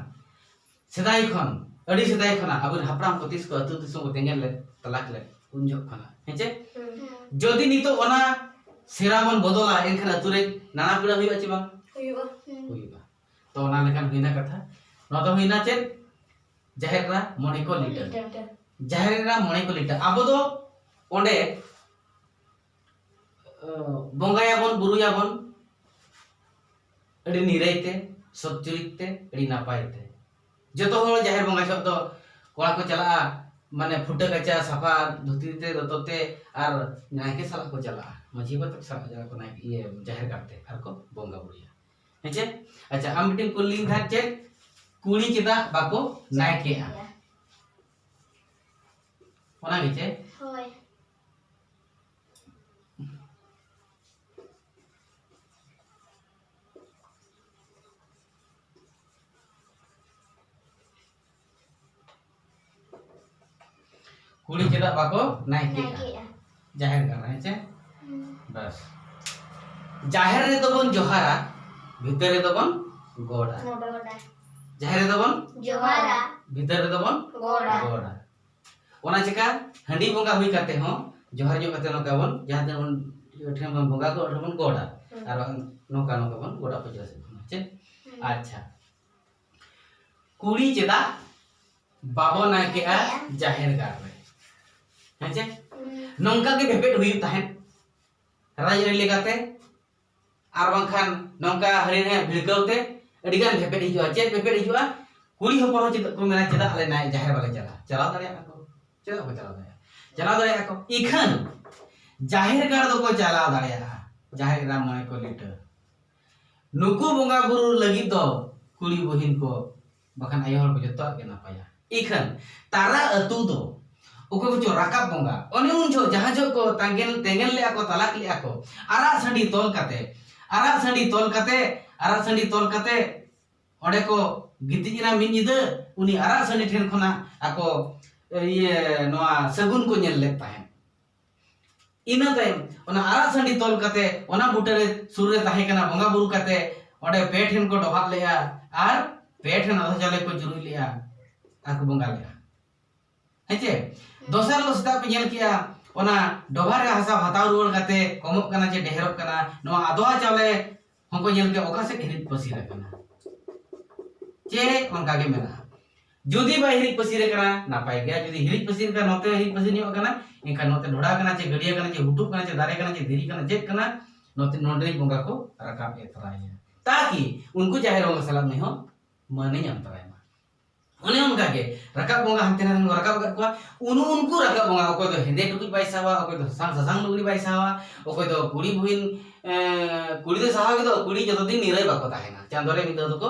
ᱥᱮᱫᱟᱭ ᱠᱷᱚᱱ, ᱟᱹᱰᱤ ᱥᱮᱫᱟᱭ ᱠᱷᱚᱱᱟᱜ ᱟᱵᱚᱨᱮᱱ ᱦᱟᱯᱲᱟᱢ ᱠᱚ ᱛᱤᱥ ᱠᱚ ᱟᱹᱛᱩ ᱫᱤᱥᱚᱢ ᱠᱚ ᱛᱮᱸᱜᱮᱱ ᱞᱮᱫ, ᱛᱟᱞᱟᱠ ᱞᱮᱫ, ᱩᱱ ᱡᱚᱦᱚᱜ ᱠᱷᱚᱱᱟᱜ, ᱦᱮᱸ ᱪᱮ? ᱦᱩᱸ᱾ ᱡᱩᱫᱤ ᱱᱤᱛᱚᱜ ᱚᱱᱟ ᱥᱮᱨᱟ ᱵᱚᱱ ᱵᱚᱫᱚᱞᱟ, ᱮᱱᱠᱷᱟᱱ ᱟᱹᱛᱩ ᱨᱮ ᱱᱟᱱᱟ ᱯᱤᱲᱟᱹ ᱦᱩᱭᱩᱜᱼᱟ ᱪᱮ ᱵᱟᱝ? ᱦᱩᱭᱩᱜᱼᱟ᱾ ᱦᱩᱭᱩᱜᱼᱟ᱾ ᱛᱚ ᱚᱱᱟ ᱞᱮᱠᱟᱱ ᱦᱩᱭᱱᱟ ᱠᱟᱛᱷᱟ᱾ ᱱᱚᱣᱟ ᱫᱚ ᱦᱩᱭᱱᱟ ᱪᱮᱫ? ᱡᱟᱦᱮᱨ ᱮᱨᱟ ᱢᱚᱬᱮ ᱠᱚ ᱞᱤᱴᱟᱹ᱾ ᱞᱤᱴᱟᱹ, ᱞᱤᱴᱟᱹ᱾ ᱡᱟᱦᱮᱨ ᱮᱨᱟ ᱢᱚᱬᱮ ᱠᱚ ᱞᱤᱴᱟᱹ᱾ ᱟᱵᱚ ᱫᱚ ᱚᱸᱰᱮ, ᱟᱸ, ᱵᱚᱸᱜᱟᱭᱟᱵᱚᱱ, ᱵᱩᱨᱩᱭᱟᱵᱚᱱ ᱟᱹᱰᱤ ᱱᱤᱨᱟᱹᱭ ᱛᱮ, ᱥᱚᱛ ᱪᱩᱨᱤᱛ ᱛᱮ, ᱟᱹᱰᱤ ᱱᱟᱯᱟᱭ ᱛᱮ᱾ ᱡᱚᱛᱚ ᱦᱚᱲ ᱡᱟᱦᱮᱨ ᱵᱚᱸᱜᱟ ᱡᱚᱦᱚᱜ ᱫᱚ ᱠᱚᱲᱟ ᱠᱚ ᱪᱟᱞᱟᱜᱼᱟ, ᱢᱟᱱᱮ ᱯᱷᱩᱴᱟᱹ ᱠᱟᱪᱟ, ᱥᱟᱯᱷᱟ ᱫᱷᱩᱛᱤ ᱛᱮ, ᱫᱚᱛᱚ ᱛᱮ, ᱟᱨ ᱱᱟᱭᱠᱮ ᱥᱟᱞᱟᱜ ᱠᱚ ᱪᱟᱞᱟᱜᱼᱟ, ᱢᱟᱹᱡᱷᱤ ᱵᱟᱵᱟ ᱛᱟᱠᱚ ᱥᱟᱞᱟᱜ ᱠᱚ ᱪᱟᱞᱟᱜᱼᱟ ᱱᱟᱭᱠᱮ, ᱤᱭᱟᱹ, ᱡᱟᱦᱮᱨ ᱜᱟᱲ ᱛᱮ, ᱟᱨ ᱠᱚ ᱵᱚᱸᱜᱟ ᱵᱩᱨᱩᱭᱟ᱾ ᱦᱮᱸ ᱪᱮ? ᱟᱪᱪᱷᱟ, ᱟᱢ ᱢᱤᱫᱴᱮᱱ ᱠᱩᱞᱤᱧ ᱛᱟᱦᱮᱸᱫ ᱪᱮᱫ? ᱠᱩᱲᱤ ᱪᱮᱫᱟᱜ ᱵᱟᱠᱚ ᱱᱟᱭᱠᱮᱜᱼᱟ? ᱚᱱᱟ ᱜᱮ ᱪᱮ? ᱦᱳᱭ᱾ ᱠᱩᱲᱤ ᱪᱮᱫᱟᱜ ᱵᱟᱠᱚ ᱱᱟᱭᱠᱮᱜᱼᱟ? ᱱᱟᱭᱠᱮᱜᱼᱟ᱾ ᱡᱟᱦᱮᱨ ᱜᱟᱲ ᱨᱮ, ᱦᱮᱸ ᱪᱮ? ᱦᱩᱸ᱾ ᱵᱟᱥ᱾ ᱡᱟᱦᱮᱨ ᱨᱮᱫᱚ ᱵᱚᱱ ᱡᱚᱦᱟᱨᱟ, ᱵᱷᱤᱛᱟᱹᱨ ᱨᱮᱫᱚ ᱵᱚᱱ ᱜᱚᱰᱟ᱾ ᱜᱚᱰᱟ᱾ ᱡᱟᱦᱮᱨ ᱨᱮᱫᱚ ᱵᱚᱱ ᱡᱚᱦᱟᱨᱟ᱾ ᱵᱷᱤᱛᱟᱹᱨ ᱨᱮᱫᱚ ᱵᱚᱱ ᱜᱚᱰᱟ᱾ ᱜᱚᱰᱟ᱾ ᱚᱱᱟ ᱪᱮᱠᱟ ᱦᱟᱺᱰᱤ ᱵᱚᱸᱜᱟ ᱦᱩᱭ ᱠᱟᱛᱮ ᱦᱚᱸ ᱡᱚᱦᱟᱨ ᱧᱚᱜ ᱠᱟᱛᱮ ᱱᱚᱝᱠᱟ ᱵᱚᱱ, ᱡᱟᱦᱟᱸ ᱛᱤᱱᱟᱹᱜ ᱵᱚᱱ, ᱴᱷᱮᱱ ᱵᱚᱱ ᱵᱚᱸᱜᱟ ᱠᱚ, ᱚᱸᱰᱮ ᱵᱚᱱ ᱜᱚᱰᱟ᱾ ᱦᱩᱸ᱾ ᱟᱨ ᱵᱟᱝ ᱱᱚᱝᱠᱟ, ᱱᱚᱝᱠᱟ ᱵᱚᱱ ᱜᱚᱰᱟ ᱯᱩᱡᱟᱹ ᱥᱮᱫ ᱠᱷᱚᱱ, ᱪᱮ? ᱦᱩᱸ᱾ ᱟᱪᱪᱷᱟ, ᱠᱩᱲᱤ ᱪᱮᱫᱟᱜ ᱵᱟᱵᱚ ᱱᱟᱭᱠᱮᱜᱼᱟ ᱡᱟᱦᱮᱨ ᱜᱟᱲ ᱨᱮ? ᱦᱮᱸ ᱪᱮ? ᱦᱩᱸ᱾ ᱱᱚᱝᱠᱟ ᱜᱮ ᱵᱷᱮᱯᱮᱫ ᱦᱩᱭᱩᱜ ᱛᱟᱦᱮᱸᱫ ᱨᱟᱡᱽᱟᱹᱨᱤ ᱞᱮᱠᱟᱛᱮ, ᱟᱨ ᱵᱟᱝᱠᱷᱟᱱ ᱱᱚᱝᱠᱟ ᱦᱟᱹᱱᱤ ᱱᱟᱹᱭᱟᱜ ᱵᱷᱤᱲᱠᱟᱹᱣ ᱛᱮ ᱟᱹᱰᱤ ᱜᱟᱱ ᱵᱷᱮᱯᱮᱫ ᱦᱤᱡᱩᱜᱼᱟ᱾ ᱪᱮᱫ ᱵᱷᱮᱯᱮᱫ ᱦᱤᱡᱩᱜᱼᱟ? ᱠᱩᱲᱤ ᱦᱚᱯᱚᱱ ᱦᱚᱸ ᱪᱮᱫ ᱠᱚ ᱢᱮᱱᱟ, ᱪᱮᱫᱟᱜ ᱟᱞᱮ ᱱᱟᱭ ᱡᱟᱦᱮᱨ ᱵᱟᱞᱮ ᱪᱟᱞᱟᱜᱼᱟ? ᱪᱟᱞᱟᱣ ᱫᱟᱲᱮᱭᱟᱜᱼᱟ ᱠᱚ, ᱪᱮᱫᱟᱜ ᱵᱟᱠᱚ ᱪᱟᱞᱟᱣ ᱫᱟᱲᱮᱭᱟᱜᱼᱟ? ᱪᱟᱞᱟᱣ ᱫᱟᱲᱮᱭᱟᱜᱼᱟ ᱠᱚ᱾ ᱤᱠᱷᱟᱹᱱ ᱡᱟᱦᱮᱨ ᱜᱟᱲ ᱫᱚᱠᱚ ᱪᱟᱞᱟᱣ ᱫᱟᱲᱮᱭᱟᱜᱼᱟ, ᱡᱟᱦᱮᱨ ᱮᱨᱟ ᱢᱚᱬᱮ ᱠᱚ ᱞᱤᱴᱟᱹ᱾ ᱱᱩᱠᱩ ᱵᱚᱸᱜᱟ ᱵᱩᱨᱩ ᱞᱟᱹᱜᱤᱫ ᱫᱚ ᱠᱩᱲᱤ ᱵᱩᱦᱤᱱ ᱠᱚ ᱵᱟᱠᱷᱟᱱ ᱟᱭᱳ ᱦᱚᱲ ᱠᱚ ᱡᱚᱛᱚᱣᱟᱜ ᱜᱮ ᱱᱟᱯᱟᱭᱟ᱾ ᱤᱠᱷᱟᱹᱱ ᱛᱟᱨᱟ ᱟᱹᱛᱩ ᱫᱚ ᱚᱠᱚᱭ ᱠᱚᱪᱚ ᱨᱟᱠᱟᱵ ᱵᱚᱸᱜᱟ, ᱚᱱᱮ ᱩᱱ ᱡᱚᱦᱚᱜ ᱡᱟᱦᱟᱸ ᱡᱚᱦᱚᱜ ᱠᱚ ᱛᱟᱸᱜᱮᱱ ᱛᱮᱸᱜᱮᱱ ᱞᱮᱜᱼᱟ ᱠᱚ, ᱛᱟᱞᱟᱠ ᱞᱮᱜᱼᱟ ᱠᱚ, ᱟᱨᱟᱜ ᱥᱟᱺᱰᱤ ᱛᱚᱞ ᱠᱟᱛᱮ, ᱟᱨᱟᱜ ᱥᱟᱺᱰᱤ ᱛᱚᱞ ᱠᱟᱛᱮ, ᱟᱨᱟᱜ ᱥᱟᱺᱰᱤ ᱛᱚᱞ ᱠᱟᱛᱮ ᱚᱸᱰᱮ ᱠᱚ ᱜᱤᱛᱤᱡ ᱮᱱᱟ ᱢᱤᱫ ᱧᱤᱫᱟᱹ᱾ ᱩᱱᱤ ᱟᱨᱟᱜ ᱥᱟᱺᱰᱤ ᱴᱷᱮᱱ ᱠᱷᱚᱱᱟᱜ ᱟᱠᱚ ᱤᱭᱟᱹ ᱱᱚᱣᱟ ᱥᱟᱹᱜᱩᱱ ᱠᱚ ᱧᱮᱞ ᱞᱮᱫ ᱛᱟᱦᱮᱸᱫ᱾ ᱤᱱᱟᱹ ᱛᱟᱭᱚᱢ ᱚᱱᱟ ᱟᱨᱟᱜ ᱥᱟᱺᱰᱤ ᱛᱚᱞ ᱠᱟᱛᱮ ᱚᱱᱟ ᱵᱩᱴᱟᱹ ᱨᱮ ᱥᱩᱨ ᱨᱮ ᱛᱟᱦᱮᱸ ᱠᱟᱱᱟ ᱵᱚᱸᱜᱟ ᱵᱩᱨᱩ ᱠᱟᱛᱮ ᱚᱸᱰᱮ ᱯᱮ ᱴᱷᱮᱱ ᱠᱚ ᱰᱚᱵᱷᱟᱜ ᱞᱮᱜᱼᱟ ᱟᱨ ᱯᱮ ᱴᱷᱮᱱ ᱟᱫᱷᱟ ᱪᱟᱣᱞᱮ ᱠᱚ ᱪᱩᱨᱩᱡ ᱞᱮᱜᱼᱟ ᱟᱨ ᱠᱚ ᱵᱚᱸᱜᱟ ᱞᱮᱜᱼᱟ᱾ ᱦᱮᱸ ᱪᱮ? ᱫᱚᱥᱟᱨ ᱦᱤᱞᱳᱜ ᱥᱮᱛᱟᱜ ᱯᱮ ᱧᱮᱞ ᱠᱮᱜᱼᱟ, ᱚᱱᱟ ᱰᱚᱵᱷᱟ ᱨᱮ ᱦᱟᱥᱟ ᱦᱟᱛᱟᱣ ᱨᱩᱣᱟᱹᱲ ᱠᱟᱛᱮ ᱠᱚᱢᱚᱜ ᱠᱟᱱᱟ ᱪᱮ ᱰᱷᱮᱨᱚᱜ ᱠᱟᱱᱟ, ᱱᱚᱣᱟ ᱟᱫᱣᱟ ᱪᱟᱣᱞᱮ ᱦᱚᱸᱠᱚ ᱧᱮᱞ ᱠᱮᱜᱼᱟ ᱚᱠᱟ ᱥᱮᱫ ᱦᱤᱨᱤᱡ ᱯᱟᱹᱥᱤᱨ ᱟᱠᱟᱱᱟ᱾ ᱪᱮ ᱚᱱᱠᱟ ᱜᱮ ᱢᱮᱱᱟᱜᱼᱟ᱾ ᱡᱩᱫᱤ ᱵᱟᱭ ᱦᱤᱨᱤᱡ ᱯᱟᱹᱥᱤᱨ ᱟᱠᱟᱱᱟ, ᱱᱟᱯᱟᱭ ᱜᱮᱭᱟ᱾ ᱡᱩᱫᱤ ᱦᱤᱨᱤᱡ ᱯᱟᱹᱥᱤᱨ ᱟᱠᱟᱱᱟ, ᱱᱚᱛᱮ ᱦᱤᱨᱤᱡ ᱯᱟᱹᱥᱤᱨ ᱧᱚᱜ ᱟᱠᱟᱱᱟ, ᱮᱱᱠᱷᱟᱱ ᱱᱚᱛᱮ ᱰᱷᱚᱰᱟ ᱠᱟᱱᱟ ᱪᱮ ᱜᱟᱹᱰᱭᱟᱹ ᱠᱟᱱᱟ ᱪᱮ ᱦᱩᱴᱩᱜ ᱠᱟᱱᱟ ᱪᱮ ᱫᱟᱨᱮ ᱠᱟᱱᱟ ᱪᱮ ᱫᱷᱤᱨᱤ ᱠᱟᱱᱟ, ᱪᱮᱫ ᱠᱟᱱᱟ, ᱱᱚᱛᱮ ᱱᱚᱰᱮ ᱵᱚᱸᱜᱟ ᱠᱚ ᱨᱟᱠᱟᱵ ᱮ ᱛᱚᱨᱟᱭᱟ, ᱛᱟᱠᱤ ᱩᱱᱠᱩ ᱡᱟᱦᱮᱨ ᱵᱚᱸᱜᱟ ᱥᱟᱞᱟᱜ ᱩᱱᱤ ᱦᱚᱸ ᱢᱟᱹᱱᱮ ᱧᱟᱢ ᱛᱚᱨᱟᱭ ᱢᱟ᱾ ᱚᱱᱮ ᱚᱱᱠᱟ ᱜᱮ ᱨᱟᱠᱟᱵ ᱵᱚᱸᱜᱟ ᱦᱟᱱᱛᱮ ᱱᱟᱛᱮ ᱠᱚ ᱨᱟᱠᱟᱵ ᱟᱠᱟᱫ ᱠᱚᱣᱟ᱾ ᱩᱱᱩ ᱩᱱᱠᱩ ᱨᱟᱠᱟᱵ ᱵᱚᱸᱜᱟ, ᱚᱠᱚᱭ ᱫᱚ ᱦᱮᱸᱫᱮ ᱴᱩᱠᱩᱡ ᱵᱟᱭ ᱥᱟᱦᱟᱣᱟ, ᱚᱠᱚᱭ ᱫᱚ ᱥᱟᱥᱟᱝ ᱥᱟᱥᱟᱝ ᱞᱩᱜᱽᱲᱤ ᱵᱟᱭ ᱥᱟᱦᱟᱣᱟ, ᱚᱠᱚᱭ ᱫᱚ ᱠᱩᱲᱤ ᱵᱩᱦᱤᱱ, ᱮᱸ, ᱠᱩᱲᱤ ᱫᱚ ᱥᱟᱦᱟᱣ ᱜᱮ ᱫᱚ, ᱠᱩᱲᱤ ᱡᱚᱛᱚ ᱫᱤᱱ ᱱᱤᱨᱟᱹᱭ ᱵᱟᱠᱚ ᱛᱟᱦᱮᱱᱟ, ᱪᱟᱸᱫᱳ ᱨᱮ ᱢᱤᱫ ᱫᱷᱟᱣ ᱫᱚᱠᱚ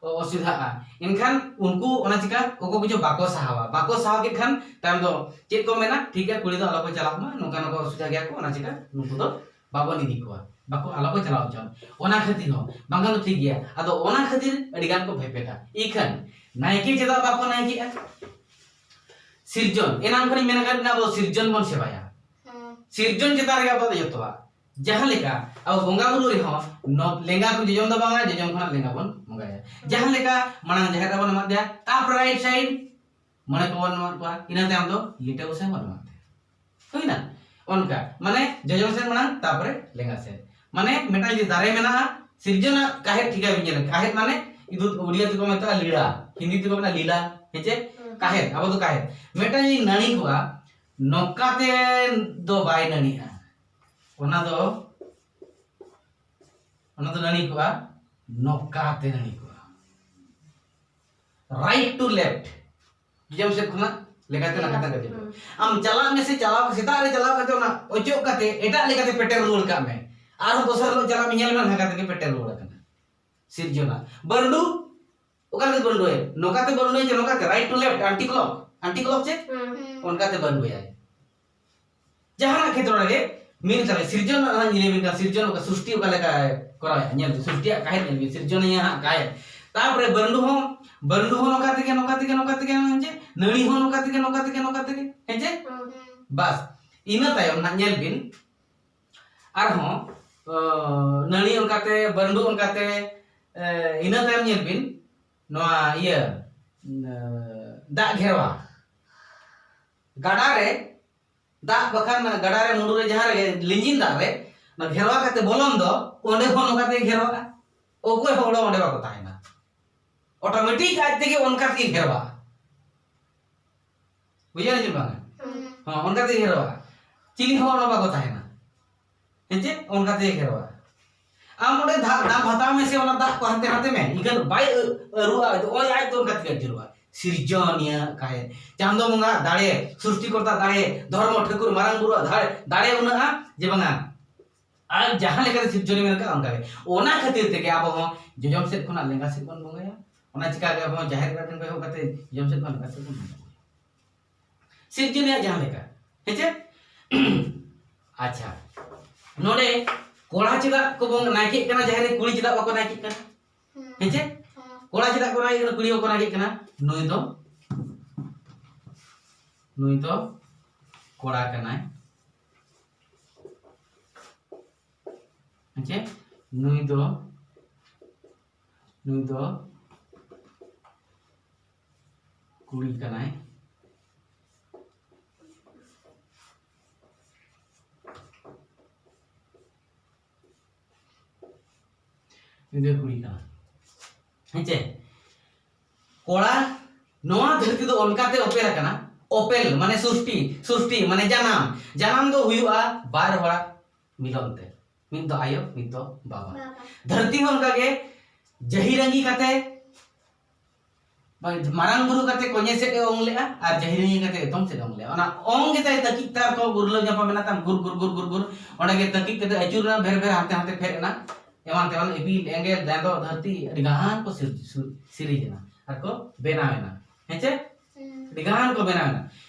ᱚᱥᱩᱵᱤᱫᱷᱟᱜᱼᱟ᱾ ᱮᱱᱠᱷᱟᱱ ᱩᱱᱠᱩ ᱚᱱᱟ ᱪᱤᱠᱟ ᱚᱠᱚᱭ ᱠᱚᱪᱚ ᱵᱟᱠᱚ ᱥᱟᱦᱟᱣᱟ, ᱵᱟᱠᱚ ᱥᱟᱦᱟᱣ ᱠᱮᱫ ᱠᱷᱟᱱ ᱛᱟᱭᱚᱢ ᱫᱚ ᱪᱮᱫ ᱠᱚ ᱢᱮᱱᱟ, ᱴᱷᱤᱠ ᱜᱮᱭᱟ, ᱠᱩᱲᱤ ᱫᱚ ᱟᱞᱚ ᱠᱚ ᱪᱟᱞᱟᱜ ᱢᱟ, ᱱᱚᱝᱠᱟ ᱱᱚᱝᱠᱟ ᱚᱥᱩᱵᱤᱫᱷᱟ ᱜᱮᱭᱟ ᱠᱚ, ᱚᱱᱟ ᱪᱤᱠᱟ ᱱᱩᱠᱩ ᱫᱚ ᱵᱟᱵᱚᱱ ᱤᱫᱤ ᱠᱚᱣᱟ, ᱵᱟᱠᱚ, ᱟᱞᱚ ᱠᱚ ᱪᱟᱞᱟᱣ ᱦᱚᱪᱚᱣᱟᱱ᱾ ᱚᱱᱟ ᱠᱷᱟᱹᱛᱤᱨ ᱦᱚᱸ ᱵᱟᱝᱠᱷᱟᱱ ᱫᱚ ᱴᱷᱤᱠ ᱜᱮᱭᱟ᱾ ᱟᱫᱚ ᱚᱱᱟ ᱠᱷᱟᱹᱛᱤᱨ ᱟᱹᱰᱤ ᱜᱟᱱ ᱠᱚ ᱵᱷᱮᱯᱮᱫᱟ᱾ ᱤᱠᱷᱟᱹᱱ ᱱᱟᱭᱠᱮ ᱪᱮᱫᱟᱜ ᱵᱟᱠᱚ ᱱᱟᱭᱠᱮᱜᱼᱟ? ᱥᱤᱨᱡᱚᱱ, ᱮᱱᱟᱝ ᱠᱷᱚᱱᱤᱧ ᱢᱮᱱ ᱟᱠᱟᱫ ᱵᱮᱱᱟ, ᱟᱵᱚ ᱥᱤᱨᱡᱚᱱ ᱵᱚᱱ ᱥᱮᱵᱟᱭᱟ᱾ ᱦᱮᱸ᱾ ᱥᱤᱨᱡᱚᱱ ᱪᱮᱛᱟᱱ ᱨᱮᱜᱮ ᱟᱵᱚ ᱫᱚ ᱡᱚᱛᱚᱣᱟᱜ᱾ ᱡᱟᱦᱟᱸ ᱞᱮᱠᱟ ᱟᱵᱚ ᱵᱚᱸᱜᱟ ᱵᱩᱨᱩ ᱨᱮᱦᱚᱸ ᱱᱚ-, ᱞᱮᱸᱜᱟ ᱠᱷᱚᱱ ᱡᱚᱡᱚᱢ ᱫᱚ ᱵᱟᱝᱟ, ᱡᱚᱡᱚᱢ ᱠᱷᱚᱱᱟᱜ ᱞᱮᱸᱜᱟ ᱵᱚᱱ ᱵᱚᱸᱜᱟᱭᱟ᱾ ᱡᱟᱦᱟᱸ ᱞᱮᱠᱟ ᱢᱟᱲᱟᱝ ᱡᱟᱦᱮᱨ ᱨᱮᱵᱚᱱ ᱮᱢᱟᱫᱮᱭᱟ, ᱛᱟᱯᱚᱨᱮ right side ᱢᱚᱬᱮ ᱠᱚᱵᱚᱱ ᱮᱢᱟᱫ ᱠᱚᱣᱟ, ᱤᱱᱟᱹ ᱛᱟᱭᱚᱢ ᱫᱚ ᱞᱤᱴᱟᱹ ᱜᱚᱸᱥᱟᱭ ᱵᱚᱱ ᱮᱢᱟᱫ ᱛᱟᱭᱟ᱾ ᱦᱩᱭᱱᱟ? ᱚᱱᱠᱟ, ᱢᱟᱱᱮ ᱡᱚᱡᱚᱢ ᱥᱮᱫ ᱢᱟᱲᱟᱝ, ᱛᱟᱯᱚᱨᱮ ᱞᱮᱸᱜᱟ ᱥᱮᱫ᱾ ᱢᱟᱱᱮ ᱢᱤᱫᱴᱟᱝ ᱡᱩᱫᱤ ᱫᱟᱨᱮ ᱢᱮᱱᱟᱜᱼᱟ, ᱥᱤᱨᱡᱚᱱᱟᱜ ᱠᱟᱦᱮᱫ ᱴᱷᱤᱠᱟ ᱵᱤᱱ ᱧᱮᱞᱟ᱾ ᱠᱟᱦᱮᱫ ᱢᱟᱱᱮ ᱤᱫᱩ-, ᱩᱲᱤᱭᱟ ᱛᱮᱠᱚ ᱢᱮᱛᱟᱜᱼᱟ ᱞᱤᱲᱟ, ᱦᱤᱱᱫᱤ ᱛᱮᱠᱚ ᱢᱮᱱᱟ ᱞᱤᱞᱟ, ᱦᱮᱸ ᱪᱮ? ᱦᱩᱸ᱾ ᱠᱟᱦᱮᱫ, ᱟᱵᱚ ᱫᱚ ᱠᱟᱦᱮᱫ᱾ ᱢᱤᱫᱴᱟᱝ ᱡᱩᱫᱤ ᱱᱟᱹᱲᱤ ᱠᱚᱜᱼᱟ, ᱱᱚᱝᱠᱟ ᱛᱮ ᱫᱚ ᱵᱟᱭ ᱱᱟᱹᱲᱤᱜᱼᱟ᱾ ᱚᱱᱟ ᱫᱚ, ᱚᱱᱟ ᱫᱚ ᱱᱟᱹᱲᱤ ᱠᱚᱜᱼᱟ, ᱱᱚᱝᱠᱟ ᱛᱮ ᱱᱟᱹᱲᱤ ᱠᱚᱜᱼᱟ᱾ Right to left, ᱡᱚᱡᱚᱢ ᱥᱮᱫ ᱠᱷᱚᱱᱟᱜ ᱞᱮᱸᱜᱟ ᱛᱮ ᱱᱟᱠᱷᱟ ᱛᱮ ᱦᱩᱸ᱾ ᱟᱢ ᱪᱟᱞᱟᱜ ᱢᱮ ᱥᱮ, ᱪᱟᱞᱟᱣ, ᱥᱮᱛᱟᱜ ᱨᱮ ᱪᱟᱞᱟᱣ ᱠᱟᱛᱮ ᱚᱱᱟ ᱚᱪᱚᱜ ᱠᱟᱛᱮ ᱮᱴᱟᱜ ᱞᱮᱠᱟᱛᱮ ᱯᱮᱴᱮᱨ ᱨᱩᱣᱟᱹᱲ ᱠᱟᱜ ᱢᱮ᱾ ᱟᱨᱦᱚᱸ ᱫᱚᱥᱟᱨ ᱦᱤᱞᱳᱜ ᱪᱟᱞᱟᱜ ᱢᱮ, ᱧᱮᱞ ᱢᱮ, ᱱᱚᱝᱠᱟ ᱛᱮᱜᱮ ᱯᱮᱴᱮᱨ ᱨᱩᱣᱟᱹᱲ ᱟᱠᱟᱱᱟ᱾ ᱥᱤᱨᱡᱚᱱᱟ᱾ ᱵᱟᱹᱨᱰᱩ ᱚᱠᱟ ᱞᱮᱠᱟ ᱵᱟᱹᱨᱰᱩᱭᱟ? ᱱᱚᱝᱠᱟᱛᱮ ᱵᱟᱹᱨᱰᱩᱭᱟ ᱪᱮ ᱱᱚᱝᱠᱟᱛᱮ? Right to left, anti clock, anti clock ᱪᱮ? ᱚᱱᱠᱟᱛᱮ ᱵᱟᱹᱨᱰᱩᱭᱟᱭ᱾ ᱡᱟᱦᱟᱱᱟᱜ ᱠᱷᱮᱛᱨᱚ ᱨᱮᱜᱮ ᱢᱤᱫ ᱞᱮᱠᱟ ᱥᱤᱨᱡᱚᱱ ᱟᱜ ᱧᱮᱞ ᱵᱤᱱ, ᱥᱤᱨᱡᱚᱱ ᱚᱠᱟ ᱥᱨᱤᱥᱴᱤ ᱚᱠᱟ ᱞᱮᱠᱟ ᱠᱚᱨᱟᱣ ᱮᱫᱟ, ᱧᱮᱞ ᱵᱤᱱ, ᱥᱨᱤᱥᱴᱤᱭᱟᱜ ᱠᱟᱦᱮᱫ ᱧᱮᱞ ᱵᱤᱱ, ᱥᱤᱨᱡᱚᱱᱤᱭᱟᱹ ᱦᱟᱸᱜ ᱠᱟᱦᱮᱫ᱾ ᱛᱟᱯᱚᱨᱮ ᱵᱟᱹᱨᱰᱩ ᱦᱚᱸ, ᱵᱟᱹᱨᱰᱩ ᱦᱚᱸ ᱱᱚᱝᱠᱟ ᱛᱮᱜᱮ, ᱱᱚᱝᱠᱟ ᱛᱮᱜᱮ, ᱱᱚᱝᱠᱟ ᱛᱮᱜᱮ, ᱦᱮᱸ ᱪᱮ? ᱱᱟᱹᱲᱤ ᱦᱚᱸ ᱱᱚᱝᱠᱟ ᱛᱮᱜᱮ, ᱱᱚᱝᱠᱟ ᱛᱮᱜᱮ, ᱱᱚᱝᱠᱟ ᱛᱮᱜᱮ, ᱦᱮᱸ ᱪᱮ? ᱵᱟᱥ, ᱤᱱᱟᱹ ᱛᱟᱭᱚᱢ ᱱᱟᱜ ᱧᱮᱞ ᱵᱤᱱ, ᱟᱨᱦᱚᱸ, ᱚ, ᱱᱟᱹᱲᱤ ᱚᱱᱠᱟᱛᱮ, ᱵᱟᱹᱨᱰᱩ ᱚᱱᱠᱟᱛᱮ, ᱮ, ᱤᱱᱟᱹ ᱛᱟᱭᱚᱢ ᱧᱮᱞ ᱵᱤᱱ, ᱱᱚᱣᱟ ᱤᱭᱟᱹ, ᱮ, ᱫᱟᱜ ᱜᱷᱮᱨᱣᱟ᱾ ᱜᱟᱰᱟ ᱨᱮ ᱫᱟᱜ ᱵᱟᱠᱷᱟᱱ ᱜᱟᱰᱟ ᱨᱮ, ᱢᱩᱰᱩ ᱨᱮ, ᱡᱟᱦᱟᱸ ᱨᱮᱜᱮ ᱞᱤᱸᱡᱤᱱ ᱫᱟᱜ ᱨᱮ, ᱚᱱᱟ ᱜᱷᱮᱨᱣᱟ ᱠᱟᱛᱮ ᱵᱚᱞᱚᱱ ᱫᱚ, ᱚᱸᱰᱮ ᱦᱚᱸ ᱱᱚᱝᱠᱟ ᱛᱮ ᱜᱷᱮᱨᱣᱟᱜᱼᱟ᱾ ᱚᱠᱚᱭ ᱦᱚᱸ ᱚᱸᱰᱮ, ᱚᱸᱰᱮ ᱵᱟᱠᱚ ᱛᱟᱦᱮᱱᱟ᱾ Automatic ᱟᱡ ᱛᱮᱜᱮ ᱚᱱᱠᱟ ᱛᱮᱜᱮ ᱜᱷᱮᱨᱣᱟᱜᱼᱟ᱾ ᱵᱩᱡᱷᱟᱹᱣ ᱪᱮ ᱵᱟᱝᱟ? ᱦᱮᱸ᱾ ᱦᱚᱸ, ᱚᱱᱠᱟ ᱛᱮᱜᱮ ᱜᱷᱮᱨᱣᱟᱜᱼᱟ᱾ ᱪᱤᱞᱤ ᱦᱚᱸ ᱚᱸᱰᱮ ᱵᱟᱠᱚ ᱛᱟᱦᱮᱱᱟ᱾ ᱦᱮᱸ ᱪᱮ? ᱚᱱᱠᱟ ᱛᱮᱜᱮ ᱜᱷᱮᱨᱣᱟᱜᱼᱟ᱾ ᱟᱢ ᱚᱸᱰᱮ ᱫᱟᱜ, ᱫᱟᱜ ᱦᱟᱛᱟᱣ ᱢᱮᱥᱮ, ᱚᱱᱟ ᱫᱟᱜ ᱠᱚ ᱦᱟᱱᱛᱮ ᱱᱟᱛᱮ ᱢᱮ, ᱤᱱᱠᱟᱹ ᱫᱚ ᱵᱟᱭ ᱟᱹ-, ᱟᱹᱨᱩᱜᱼᱟ, ᱱᱚᱜᱼᱚᱭ ᱟᱡ ᱫᱚ ᱚᱱᱠᱟ ᱛᱮᱜᱮ ᱟᱹᱪᱩᱨᱚᱜᱼᱟ᱾ ᱥᱤᱨᱡᱚᱱᱤᱭᱟᱹ ᱠᱟᱦᱮᱫ, ᱪᱟᱸᱫᱚ ᱵᱚᱸᱜᱟ ᱫᱟᱲᱮ, ᱥᱨᱤᱥᱴᱤᱠᱚᱨᱛᱟ ᱫᱟᱲᱮ, ᱫᱷᱚᱨᱢᱚ ᱴᱷᱟᱹᱠᱩᱨ ᱢᱟᱨᱟᱝ ᱵᱩᱨᱩᱣᱟᱜ ᱫᱟᱲᱮ, ᱫᱟᱲᱮ ᱩᱱᱟᱹᱜᱼᱟ ᱡᱮ ᱵᱟᱝᱟ, ᱟᱨ ᱡᱟᱦᱟᱸ ᱞᱮᱠᱟᱛᱮ ᱥᱤᱨᱡᱚᱱᱤᱭᱟᱹ ᱢᱮᱱᱟᱜ ᱠᱟᱜᱼᱟ ᱚᱱᱠᱟ ᱜᱮ᱾ ᱚᱱᱟ ᱠᱷᱟᱹᱛᱤᱨ ᱛᱮᱜᱮ ᱟᱵᱚ ᱦᱚᱸ ᱡᱚᱡᱚᱢ ᱥᱮᱫ ᱠᱷᱚᱱᱟᱜ ᱞᱮᱸᱜᱟ ᱥᱮᱫ ᱵᱚᱱ ᱵᱚᱸᱜᱟᱭᱟ᱾ ᱚᱱᱟ ᱪᱤᱠᱟᱹ ᱜᱮ ᱟᱵᱚ ᱦᱚᱸ ᱡᱟᱦᱮᱨ ᱜᱟᱲ ᱴᱷᱮᱱ ᱠᱷᱚᱱ ᱮᱦᱚᱵ ᱠᱟᱛᱮ ᱡᱚᱡᱚᱢ ᱥᱮᱫ ᱠᱷᱚᱱ ᱞᱮᱸᱜᱟ ᱥᱮᱫ ᱵᱚᱱ ᱵᱚᱸᱜᱟᱭᱟ᱾ ᱥᱤᱨᱡᱚᱱᱤᱭᱟᱹ ᱡᱟᱦᱟᱸ ᱞᱮᱠᱟ, ᱦᱮᱸ ᱪᱮ? ᱟᱪᱪᱷᱟ, ᱱᱚᱰᱮ ᱠᱚᱲᱟ ᱪᱮᱫᱟᱜ ᱠᱚ ᱵᱚᱝ-, ᱱᱟᱭᱠᱮᱜ ᱠᱟᱱᱟ ᱡᱟᱦᱮᱨ ᱨᱮ, ᱠᱩᱲᱤ ᱪᱮᱫᱟᱜ ᱵᱟᱠᱚ ᱱᱟᱭᱠᱮᱜ ᱠᱟᱱᱟ? ᱦᱮᱸ ᱪᱮ? ᱠᱚᱲᱟ ᱪᱮᱫᱟᱜ ᱠᱚ ᱱᱟᱭᱠᱮᱜ ᱠᱟᱱᱟ, ᱠᱩᱲᱤ ᱵᱟᱠᱚ ᱱᱟᱭᱠᱮᱜ ᱠᱟᱱᱟ? ᱱᱩᱭ ᱫᱚ, ᱱᱩᱭ ᱫᱚ ᱠᱚᱲᱟ ᱠᱟᱱᱟᱭ, ᱦᱮᱸ ᱪᱮ? ᱱᱩᱭ ᱫᱚ, ᱱᱩᱭ ᱫᱚ ᱠᱩᱲᱤ ᱠᱟᱱᱟᱭ᱾ ᱱᱩᱭ ᱫᱚ ᱠᱩᱲᱤ ᱠᱟᱱᱟ᱾ ᱦᱮᱸ ᱪᱮ? ᱠᱚᱲᱟ, ᱱᱚᱣᱟ ᱫᱷᱟᱹᱨᱛᱤ ᱫᱚ ᱚᱱᱠᱟᱛᱮ ᱚᱯᱮᱞ ᱟᱠᱟᱱᱟ᱾ ᱚᱯᱮᱞ ᱢᱟᱱᱮ ᱥᱩᱥᱴᱤ, ᱥᱩᱥᱴᱤ ᱢᱟᱱᱮ ᱡᱟᱱᱟᱢ᱾ ᱡᱟᱱᱟᱢ ᱫᱚ ᱦᱩᱭᱩᱜᱼᱟ ᱵᱟᱨ ᱦᱚᱲᱟᱜ ᱢᱤᱞᱚᱱ ᱛᱮ, ᱢᱤᱫ ᱫᱚ ᱟᱭᱳ, ᱢᱤᱫ ᱫᱚ ᱵᱟᱵᱟ᱾ ᱵᱟᱵᱟ᱾ ᱫᱷᱟᱹᱨᱛᱤ ᱦᱚᱸ ᱚᱱᱠᱟ ᱜᱮ ᱡᱟᱹᱦᱤ ᱨᱟᱺᱜᱤ ᱠᱟᱛᱮ ᱢᱟᱨᱟᱝ ᱵᱩᱨᱩ ᱠᱟᱛᱮ ᱠᱚᱧᱮ ᱥᱮᱫ ᱮ ᱚᱝ ᱞᱮᱜᱼᱟ ᱟᱨ ᱡᱟᱦᱮᱨ ᱟᱭᱳ ᱠᱟᱛᱮ ᱮᱛᱚᱢ ᱥᱮᱫ ᱮ ᱚᱝ ᱞᱮᱜᱼᱟ᱾ ᱚᱱᱟ ᱚᱝ ᱜᱮᱛᱟᱭ ᱛᱟᱹᱠᱤᱡ ᱛᱟᱨ ᱠᱚ ᱜᱩᱨᱞᱟᱹᱣ ᱧᱟᱯᱟᱢ ᱮᱱᱟ ᱛᱟᱢ, ᱜᱩᱨ ᱜᱩᱨ ᱜᱩᱨ ᱜᱩᱨ ᱜᱩᱨ᱾ ᱚᱸᱰᱮ ᱜᱮ ᱛᱟᱹᱠᱤᱡ ᱠᱟᱛᱮ ᱟᱹᱪᱩᱨ ᱮᱱᱟ, ᱵᱷᱮᱨ ᱵᱷᱮᱨ ᱦᱟᱱᱛᱮ ᱦᱟᱱᱛᱮ ᱯᱷᱮᱰ ᱮᱱᱟ, ᱮᱢᱟᱱ ᱛᱮᱢᱟᱱ ᱤᱯᱤᱞ ᱮᱸᱜᱮᱞ ᱪᱟᱸᱫᱚ ᱫᱷᱟᱹᱨᱛᱤ ᱟᱹᱰᱤ ᱜᱟᱱ ᱠᱚ ᱥᱤᱨ-, ᱥᱩ-, ᱥᱤᱨᱤᱡ ᱮᱱᱟ ᱟᱨ ᱠᱚ ᱵᱮᱱᱟᱣ ᱮᱱᱟ᱾ ᱦᱮᱸ ᱪᱮ? ᱦᱩᱸ᱾ ᱟᱹᱰᱤ ᱜᱟᱱ ᱠᱚ ᱵᱮᱱᱟᱣ ᱮᱱᱟ᱾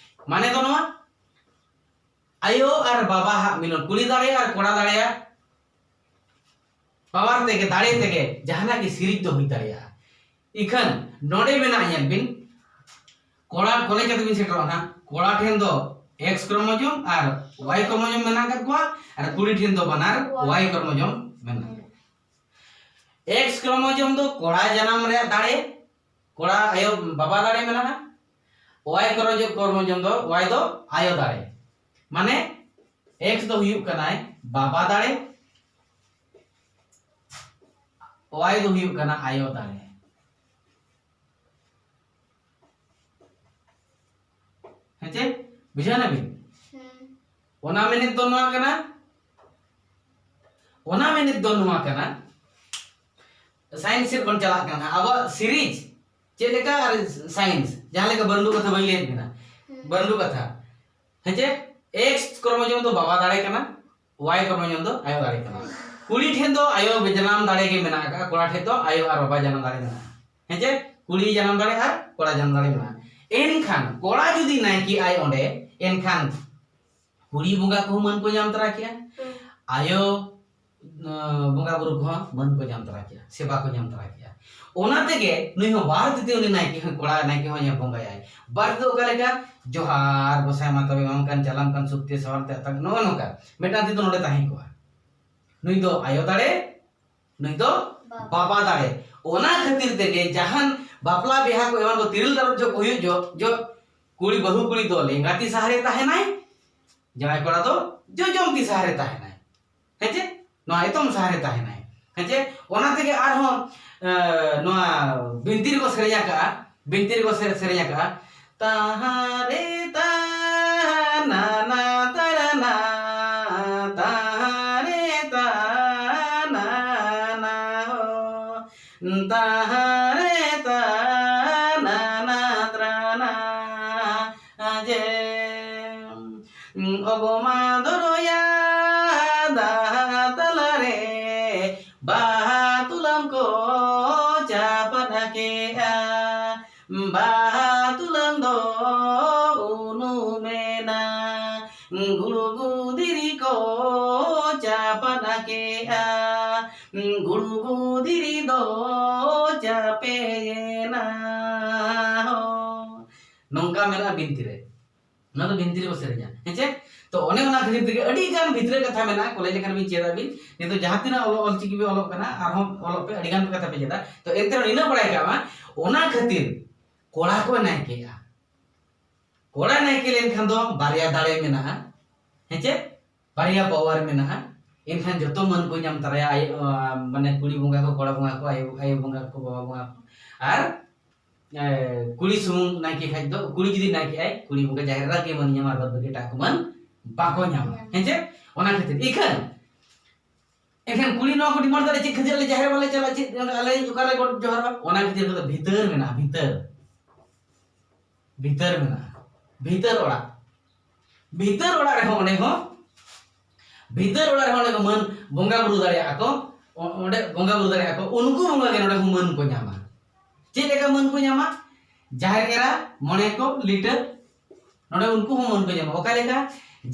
ᱢᱟᱱᱮ ᱫᱚ ᱱᱚᱣᱟ, ᱟᱭᱳ ᱟᱨ ᱵᱟᱵᱟ ᱦᱟᱜ ᱢᱤᱞᱚᱱ, ᱠᱩᱲᱤ ᱫᱟᱲᱮ ᱟᱨ ᱠᱚᱲᱟ ᱫᱟᱲᱮᱭᱟᱜ power ᱛᱮᱜᱮ, ᱫᱟᱲᱮ ᱛᱮᱜᱮ ᱡᱟᱦᱟᱱᱟᱜ ᱜᱮ ᱥᱤᱨᱤᱡ ᱫᱚ ᱦᱩᱭ ᱫᱟᱲᱮᱭᱟᱜᱼᱟ᱾ ᱤᱠᱷᱟᱹᱱ ᱱᱚᱰᱮ ᱢᱮᱱᱟᱜᱼᱟ, ᱧᱮᱞ ᱵᱤᱱ, ᱠᱚᱲᱟ ᱠᱚᱞᱮᱡᱽ ᱠᱟᱛᱮ ᱵᱤᱱ ᱥᱮᱴᱮᱨᱚᱜᱼᱟ ᱱᱟᱦᱟᱜ, ᱠᱚᱲᱟ ᱴᱷᱮᱱ ᱫᱚ X ᱠᱨᱳᱢᱳᱡᱳᱢ ᱟᱨ Y ᱠᱨᱳᱢᱳᱡᱳᱢ ᱢᱮᱱᱟᱜ ᱟᱠᱟᱫ ᱠᱚᱣᱟ, ᱟᱨ ᱠᱩᱲᱤ ᱴᱷᱮᱱ ᱫᱚ ᱵᱟᱱᱟᱨ Y ᱠᱨᱳᱢᱳᱡᱳᱢ ᱢᱮᱱᱟᱜᱼᱟ᱾ X ᱠᱨᱳᱢᱳᱡᱳᱢ ᱫᱚ ᱠᱚᱲᱟ ᱡᱟᱱᱟᱢ ᱨᱮᱭᱟᱜ ᱫᱟᱲᱮ, ᱠᱚᱲᱟ ᱟᱭᱳ ᱵᱟᱵᱟ ᱫᱟᱲᱮ ᱢᱮᱱᱟᱜᱼᱟ᱾ Y ᱠᱨᱳᱢᱳᱡᱳᱢ, ᱠᱨᱳᱢᱳᱡᱳᱢ ᱫᱚ, Y ᱫᱚ ᱟᱭᱳ ᱫᱟᱲᱮ᱾ ᱢᱟᱱᱮ X ᱫᱚ ᱦᱩᱭᱩᱜ ᱠᱟᱱᱟᱭ ᱵᱟᱵᱟ ᱫᱟᱲᱮ, Y ᱫᱚ ᱦᱩᱭᱩᱜ ᱠᱟᱱᱟ ᱟᱭᱳ ᱫᱟᱲᱮ᱾ ᱦᱮᱸ ᱪᱮ? ᱵᱩᱡᱷᱟᱹᱣ ᱱᱟᱵᱤᱱ? ᱦᱩᱸ᱾ ᱚᱱᱟ ᱢᱮᱱᱮᱫ ᱫᱚ ᱱᱚᱣᱟ ᱠᱟᱱᱟ, ᱚᱱᱟ ᱢᱮᱱᱮᱫ ᱫᱚ ᱱᱚᱣᱟ ᱠᱟᱱᱟ, ᱥᱟᱭᱮᱱᱥ ᱥᱮᱫ ᱵᱚᱱ ᱪᱟᱞᱟᱜ ᱠᱟᱱᱟ᱾ ᱟᱵᱚᱣᱟᱜ ᱥᱤᱨᱤᱡᱽ ᱪᱮᱫ ᱞᱮᱠᱟ ᱟᱨ ᱥᱟᱭᱮᱱᱥ, ᱡᱟᱦᱟᱸ ᱞᱮᱠᱟ ᱵᱟᱹᱨᱰᱩ ᱠᱟᱛᱷᱟ ᱵᱟᱹᱧ ᱞᱟᱹᱭᱮᱫ ᱵᱮᱱᱟ, ᱦᱩᱸ᱾ ᱵᱟᱹᱨᱰᱩ ᱠᱟᱛᱷᱟ, ᱦᱮᱸ ᱪᱮ? X ᱠᱨᱳᱢᱳᱡᱳᱢ ᱫᱚ ᱵᱟᱵᱟ ᱫᱟᱲᱮ ᱠᱟᱱᱟ, Y ᱠᱨᱳᱢᱳᱡᱳᱢ ᱫᱚ ᱟᱭᱳ ᱫᱟᱲᱮ ᱠᱟᱱᱟ᱾ ᱠᱩᱲᱤ ᱴᱷᱮᱱ ᱫᱚ ᱟᱭᱳ ᱡᱟᱱᱟᱢ ᱫᱟᱲᱮ ᱜᱮ ᱢᱮᱱᱟᱜ ᱟᱠᱟᱫᱼᱟ, ᱠᱚᱲᱟ ᱴᱷᱮᱱ ᱫᱚ ᱟᱭᱳ ᱟᱨ ᱵᱟᱵᱟ ᱡᱟᱱᱟᱢ ᱫᱟᱲᱮ ᱢᱮᱱᱟᱜᱼᱟ᱾ ᱦᱮᱸ ᱪᱮ? ᱠᱩᱲᱤ ᱡᱟᱱᱟᱢ ᱫᱟᱲᱮ ᱟᱨ ᱠᱚᱲᱟ ᱡᱟᱱᱟᱢ ᱫᱟᱲᱮ ᱢᱮᱱᱟᱜᱼᱟ᱾ ᱮᱱᱠᱷᱟᱱ ᱠᱚᱲᱟ ᱡᱩᱫᱤ ᱱᱟᱭᱠᱮ ᱟᱭ ᱚᱸᱰᱮ, ᱮᱱᱠᱷᱟᱱ ᱠᱩᱲᱤ ᱵᱚᱸᱜᱟ ᱠᱚᱦᱚᱸ ᱢᱟᱹᱱ ᱠᱚ ᱧᱟᱢ ᱛᱚᱨᱟ ᱠᱮᱜᱼᱟ᱾ ᱦᱩᱸ᱾ ᱟᱭᱳ, ᱟᱸ, ᱵᱚᱸᱜᱟ ᱵᱩᱨᱩ ᱠᱚᱦᱚᱸ ᱢᱟᱹᱱ ᱠᱚ ᱧᱟᱢ ᱛᱚᱨᱟ ᱠᱮᱜᱼᱟ, ᱥᱮᱵᱟ ᱠᱚ ᱧᱟᱢ ᱛᱚᱨᱟ ᱠᱮᱜᱼᱟ᱾ ᱚᱱᱟ ᱛᱮᱜᱮ ᱱᱩᱭ ᱦᱚᱸ ᱵᱟᱨ ᱛᱤᱛᱮ ᱩᱱᱤ ᱱᱟᱭᱠᱮ ᱦᱚᱸ, ᱠᱚᱲᱟ ᱱᱟᱭᱠᱮ ᱦᱚᱸ ᱧᱮᱞ ᱵᱚᱸᱜᱟᱭᱟᱭ᱾ ᱵᱟᱨ ᱛᱤᱛᱮ ᱚᱠᱟ ᱞᱮᱠᱟ? ᱡᱚᱦᱟᱨ ᱜᱚᱸᱥᱟᱭ ᱢᱟ ᱛᱚᱵᱮ ᱮᱢᱟᱢ ᱠᱟᱱ, ᱪᱟᱞᱟᱢ ᱠᱟᱱ, ᱥᱩᱠᱛᱮ ᱥᱟᱶᱟᱨᱛᱮ ᱟᱛᱟᱝ, ᱱᱚᱜᱼᱚ ᱱᱚᱝᱠᱟ᱾ ᱢᱤᱫᱴᱟᱝ ᱛᱤ ᱫᱚ ᱱᱚᱰᱮ ᱛᱟᱦᱮᱸ ᱠᱚᱜᱼᱟ᱾ ᱱᱩᱭ ᱫᱚ ᱟᱭᱳ ᱫᱟᱲᱮ, ᱱᱩᱭ ᱫᱚ ᱵᱟᱵᱟ᱾ ᱵᱟᱵᱟ ᱫᱟᱲᱮ᱾ ᱚᱱᱟ ᱠᱷᱟᱹᱛᱤᱨ ᱛᱮᱜᱮ ᱡᱟᱦᱟᱱ ᱵᱟᱯᱞᱟ ᱵᱤᱦᱟ ᱠᱚ ᱮᱢᱟᱱ ᱠᱚ ᱛᱤᱨᱤᱞ ᱛᱟᱨᱚᱵ ᱡᱚᱦᱚᱜ ᱠᱚ ᱦᱩᱭᱩᱜ ᱡᱚᱦᱚᱜ, ᱡᱚᱦᱚᱜ ᱠᱩᱲᱤ, ᱵᱟᱹᱦᱩ ᱠᱩᱲᱤ ᱫᱚ ᱞᱮᱸᱜᱟ ᱛᱤ ᱥᱟᱦᱟ ᱨᱮ ᱛᱟᱦᱮᱱᱟᱭ, ᱡᱟᱶᱟᱭ ᱠᱚᱲᱟ ᱫᱚ ᱡᱚᱡᱚᱢ ᱛᱤ ᱥᱟᱦᱟ ᱨᱮ ᱛᱟᱦᱮᱱᱟᱭ᱾ ᱦᱮᱸ ᱪᱮ? ᱱᱚᱣᱟ ᱮᱛᱚᱢ ᱥᱟᱦᱟ ᱨᱮ ᱛᱟᱦᱮᱱᱟᱭ᱾ ᱦᱮᱸ ᱪᱮ? ᱚᱱᱟ ᱛᱮᱜᱮ ᱟᱨᱦᱚᱸ, ᱮ, ᱱᱚᱣᱟ ᱵᱤᱱᱛᱤ ᱨᱮᱠᱚ ᱥᱮᱨᱮᱧ ᱟᱠᱟᱜᱼᱟ, ᱵᱤᱱᱛᱤ ᱨᱮᱠᱚ ᱥᱮ-, ᱥᱮᱨᱮᱧ ᱟᱠᱟᱜᱼᱟ, ᱛᱟᱦᱟᱨᱮ ᱛᱟᱦᱟᱱᱟ ᱛᱟᱨᱟᱱᱟ, ᱛᱟᱦᱟᱨᱮ ᱛᱟᱦᱟᱱᱟ ᱦᱳ, ᱛᱟᱦᱟᱨᱮ ᱛᱟᱦᱟᱱᱟ᱾ ᱵᱟᱦᱟ ᱛᱩᱞᱟᱹᱢ ᱠᱚ ᱪᱟᱯᱟᱫ ᱠᱮᱜᱼᱟ, ᱵᱟᱦᱟ ᱛᱩᱞᱟᱹᱢ ᱫᱚ ᱩᱱᱩᱢᱮᱱᱟ᱾ ᱜᱩᱲᱜᱩ ᱫᱷᱤᱨᱤ ᱠᱚ ᱪᱟᱯᱟᱫ ᱠᱮᱜᱼᱟ, ᱜᱩᱲᱜᱩ ᱫᱷᱤᱨᱤ ᱫᱚ ᱪᱟᱯᱮᱭᱮᱱᱟ᱾ ᱦᱚ᱾ ᱱᱚᱝᱠᱟ ᱢᱮᱱᱟᱜᱼᱟ ᱵᱤᱱᱛᱤ ᱨᱮ᱾ ᱚᱱᱟ ᱫᱚ ᱵᱤᱱᱛᱤ ᱨᱮᱠᱚ ᱥᱮᱨᱮᱧᱟ, ᱦᱮᱸ ᱪᱮ? ᱛᱚ ᱚᱱᱮ ᱚᱱᱟ ᱠᱷᱟᱹᱛᱤᱨ ᱛᱮᱜᱮ ᱟᱹᱰᱤ ᱜᱟᱱ ᱵᱷᱤᱛᱨᱟᱹ ᱠᱟᱛᱷᱟ ᱢᱮᱱᱟᱜᱼᱟ, ᱠᱚᱞᱮᱡᱽ ᱞᱮᱠᱷᱟᱱ ᱵᱤᱱ ᱪᱮᱫᱟ ᱵᱤᱱ, ᱱᱤᱛᱚᱜ ᱡᱟᱦᱟᱸ ᱛᱤᱱᱟᱹᱜ ᱚᱞᱚᱜ, ᱚᱞᱪᱤᱠᱤ ᱵᱤᱱ ᱚᱞᱚᱜ ᱠᱟᱱᱟ, ᱟᱨᱦᱚᱸ ᱚᱞᱚᱜ ᱯᱮ, ᱟᱹᱰᱤ ᱜᱟᱱ ᱠᱟᱛᱷᱟ ᱯᱮ ᱪᱮᱫᱟ᱾ ᱛᱚ ᱮᱱᱛᱮ ᱨᱮᱦᱚᱸ ᱱᱤᱱᱟᱹᱜ ᱵᱟᱲᱟᱭ ᱠᱟᱜ ᱢᱟ, ᱚᱱᱟ ᱠᱷᱟᱹᱛᱤᱨ ᱠᱚᱲᱟ ᱠᱚ ᱱᱟᱭᱠᱮᱜᱼᱟ᱾ ᱠᱚᱲᱟ ᱱᱟᱭᱠᱮ ᱞᱮᱱᱠᱷᱟᱱ ᱫᱚ ᱵᱟᱨᱭᱟ ᱫᱟᱲᱮ ᱢᱮᱱᱟᱜᱼᱟ, ᱦᱮᱸ ᱪᱮ? ᱵᱟᱨᱭᱟ ᱯᱟᱣᱟᱨ ᱢᱮᱱᱟᱜᱼᱟ᱾ ᱮᱱᱠᱷᱟᱱ ᱡᱚᱛᱚ ᱢᱟᱹᱱ ᱠᱚ ᱧᱟᱢ ᱛᱚᱨᱟᱭᱟ, ᱟᱭᱳ, ᱟᱸ, ᱢᱟᱱᱮ ᱠᱩᱲᱤ ᱵᱚᱸᱜᱟ ᱠᱚ, ᱠᱚᱲᱟ ᱵᱚᱸᱜᱟ ᱠᱚ, ᱟᱭᱳ, ᱟᱭᱳ ᱵᱚᱸᱜᱟ ᱠᱚ, ᱵᱟᱵᱟ ᱵᱚᱸᱜᱟ ᱠᱚ᱾ ᱟᱨ, ᱮ, ᱠᱩᱲᱤ ᱥᱩᱢᱩᱝ ᱱᱟᱭᱠᱮ ᱠᱷᱟᱡ ᱫᱚ, ᱠᱩᱲᱤ ᱡᱩᱫᱤ ᱱᱟᱭᱠᱮ ᱟᱭ, ᱠᱩᱲᱤ ᱵᱚᱸᱜᱟ ᱡᱟᱦᱮᱨ ᱮᱨᱟ ᱜᱮ ᱢᱟᱹᱱ ᱧᱟᱢᱟ, ᱟᱨ ᱵᱟᱫ ᱵᱟᱹᱠᱤ ᱮᱴᱟᱜ ᱠᱚ ᱢᱟᱹᱱ ᱵᱟᱠᱚ ᱧᱟᱢᱟ᱾ ᱦᱮᱸ ᱪᱮ? ᱚᱱᱟ ᱠᱷᱟᱹᱛᱤᱨ ᱤᱠᱷᱟᱹᱱ, ᱮᱱᱠᱷᱟᱱ ᱠᱩᱲᱤ ᱱᱚᱣᱟ ᱠᱚ ᱰᱤᱢᱟᱱᱰ ᱫᱟᱲᱮ, ᱪᱮᱫ ᱠᱷᱟᱹᱛᱤᱨ ᱟᱞᱮ ᱡᱟᱦᱮᱨ ᱵᱟᱞᱮ ᱪᱟᱞᱟᱜᱼᱟ, ᱪᱮᱫ ᱟᱞᱮ ᱚᱠᱟᱨᱮ ᱜᱚᱰ ᱡᱚᱦᱟᱨᱚᱜᱼᱟ? ᱚᱱᱟ ᱠᱷᱟᱹᱛᱤᱨ ᱠᱚᱫᱚ ᱵᱷᱤᱛᱟᱹᱨ ᱢᱮᱱᱟᱜᱼᱟ, ᱵᱷᱤᱛᱟᱹᱨ᱾ ᱵᱷᱤᱛᱟᱹᱨ ᱢᱮᱱᱟᱜᱼᱟ, ᱵᱷᱤᱛᱟᱹᱨ ᱚᱲᱟᱜ᱾ ᱵᱷᱤᱛᱟᱹᱨ ᱚᱲᱟᱜ ᱨᱮᱦᱚᱸ, ᱚᱸᱰᱮ ᱦᱚᱸ, ᱵᱷᱤᱛᱟᱹᱨ ᱚᱲᱟᱜ ᱨᱮᱦᱚᱸ ᱚᱸᱰᱮ ᱠᱚ ᱢᱟᱹᱱ ᱵᱚᱸᱜᱟ ᱵᱩᱨᱩ ᱫᱟᱲᱮᱭᱟᱜᱼᱟ ᱠᱚ, ᱚ-, ᱚᱸᱰᱮ ᱵᱚᱸᱜᱟ ᱵᱩᱨᱩ ᱫᱟᱲᱮᱭᱟᱜᱼᱟ ᱠᱚ, ᱩᱱᱠᱩ ᱵᱚᱸᱜᱟ ᱜᱮ ᱱᱚᱸᱰᱮ ᱦᱚᱸ ᱢᱟᱹᱱ ᱠᱚ ᱧᱟᱢᱟ᱾ ᱪᱮᱫ ᱞᱮᱠᱟ ᱢᱟᱹᱱ ᱠᱚ ᱧᱟᱢᱟ? ᱡᱟᱦᱮᱨ ᱮᱨᱟ, ᱢᱚᱬᱮ ᱠᱚ, ᱞᱤᱴᱟᱹ, ᱱᱚᱸᱰᱮ ᱩᱱᱠᱩ ᱦᱚᱸ ᱢᱟᱹᱱ ᱠᱚ ᱧᱟᱢᱟ᱾ ᱚᱠᱟ ᱞᱮᱠᱟ?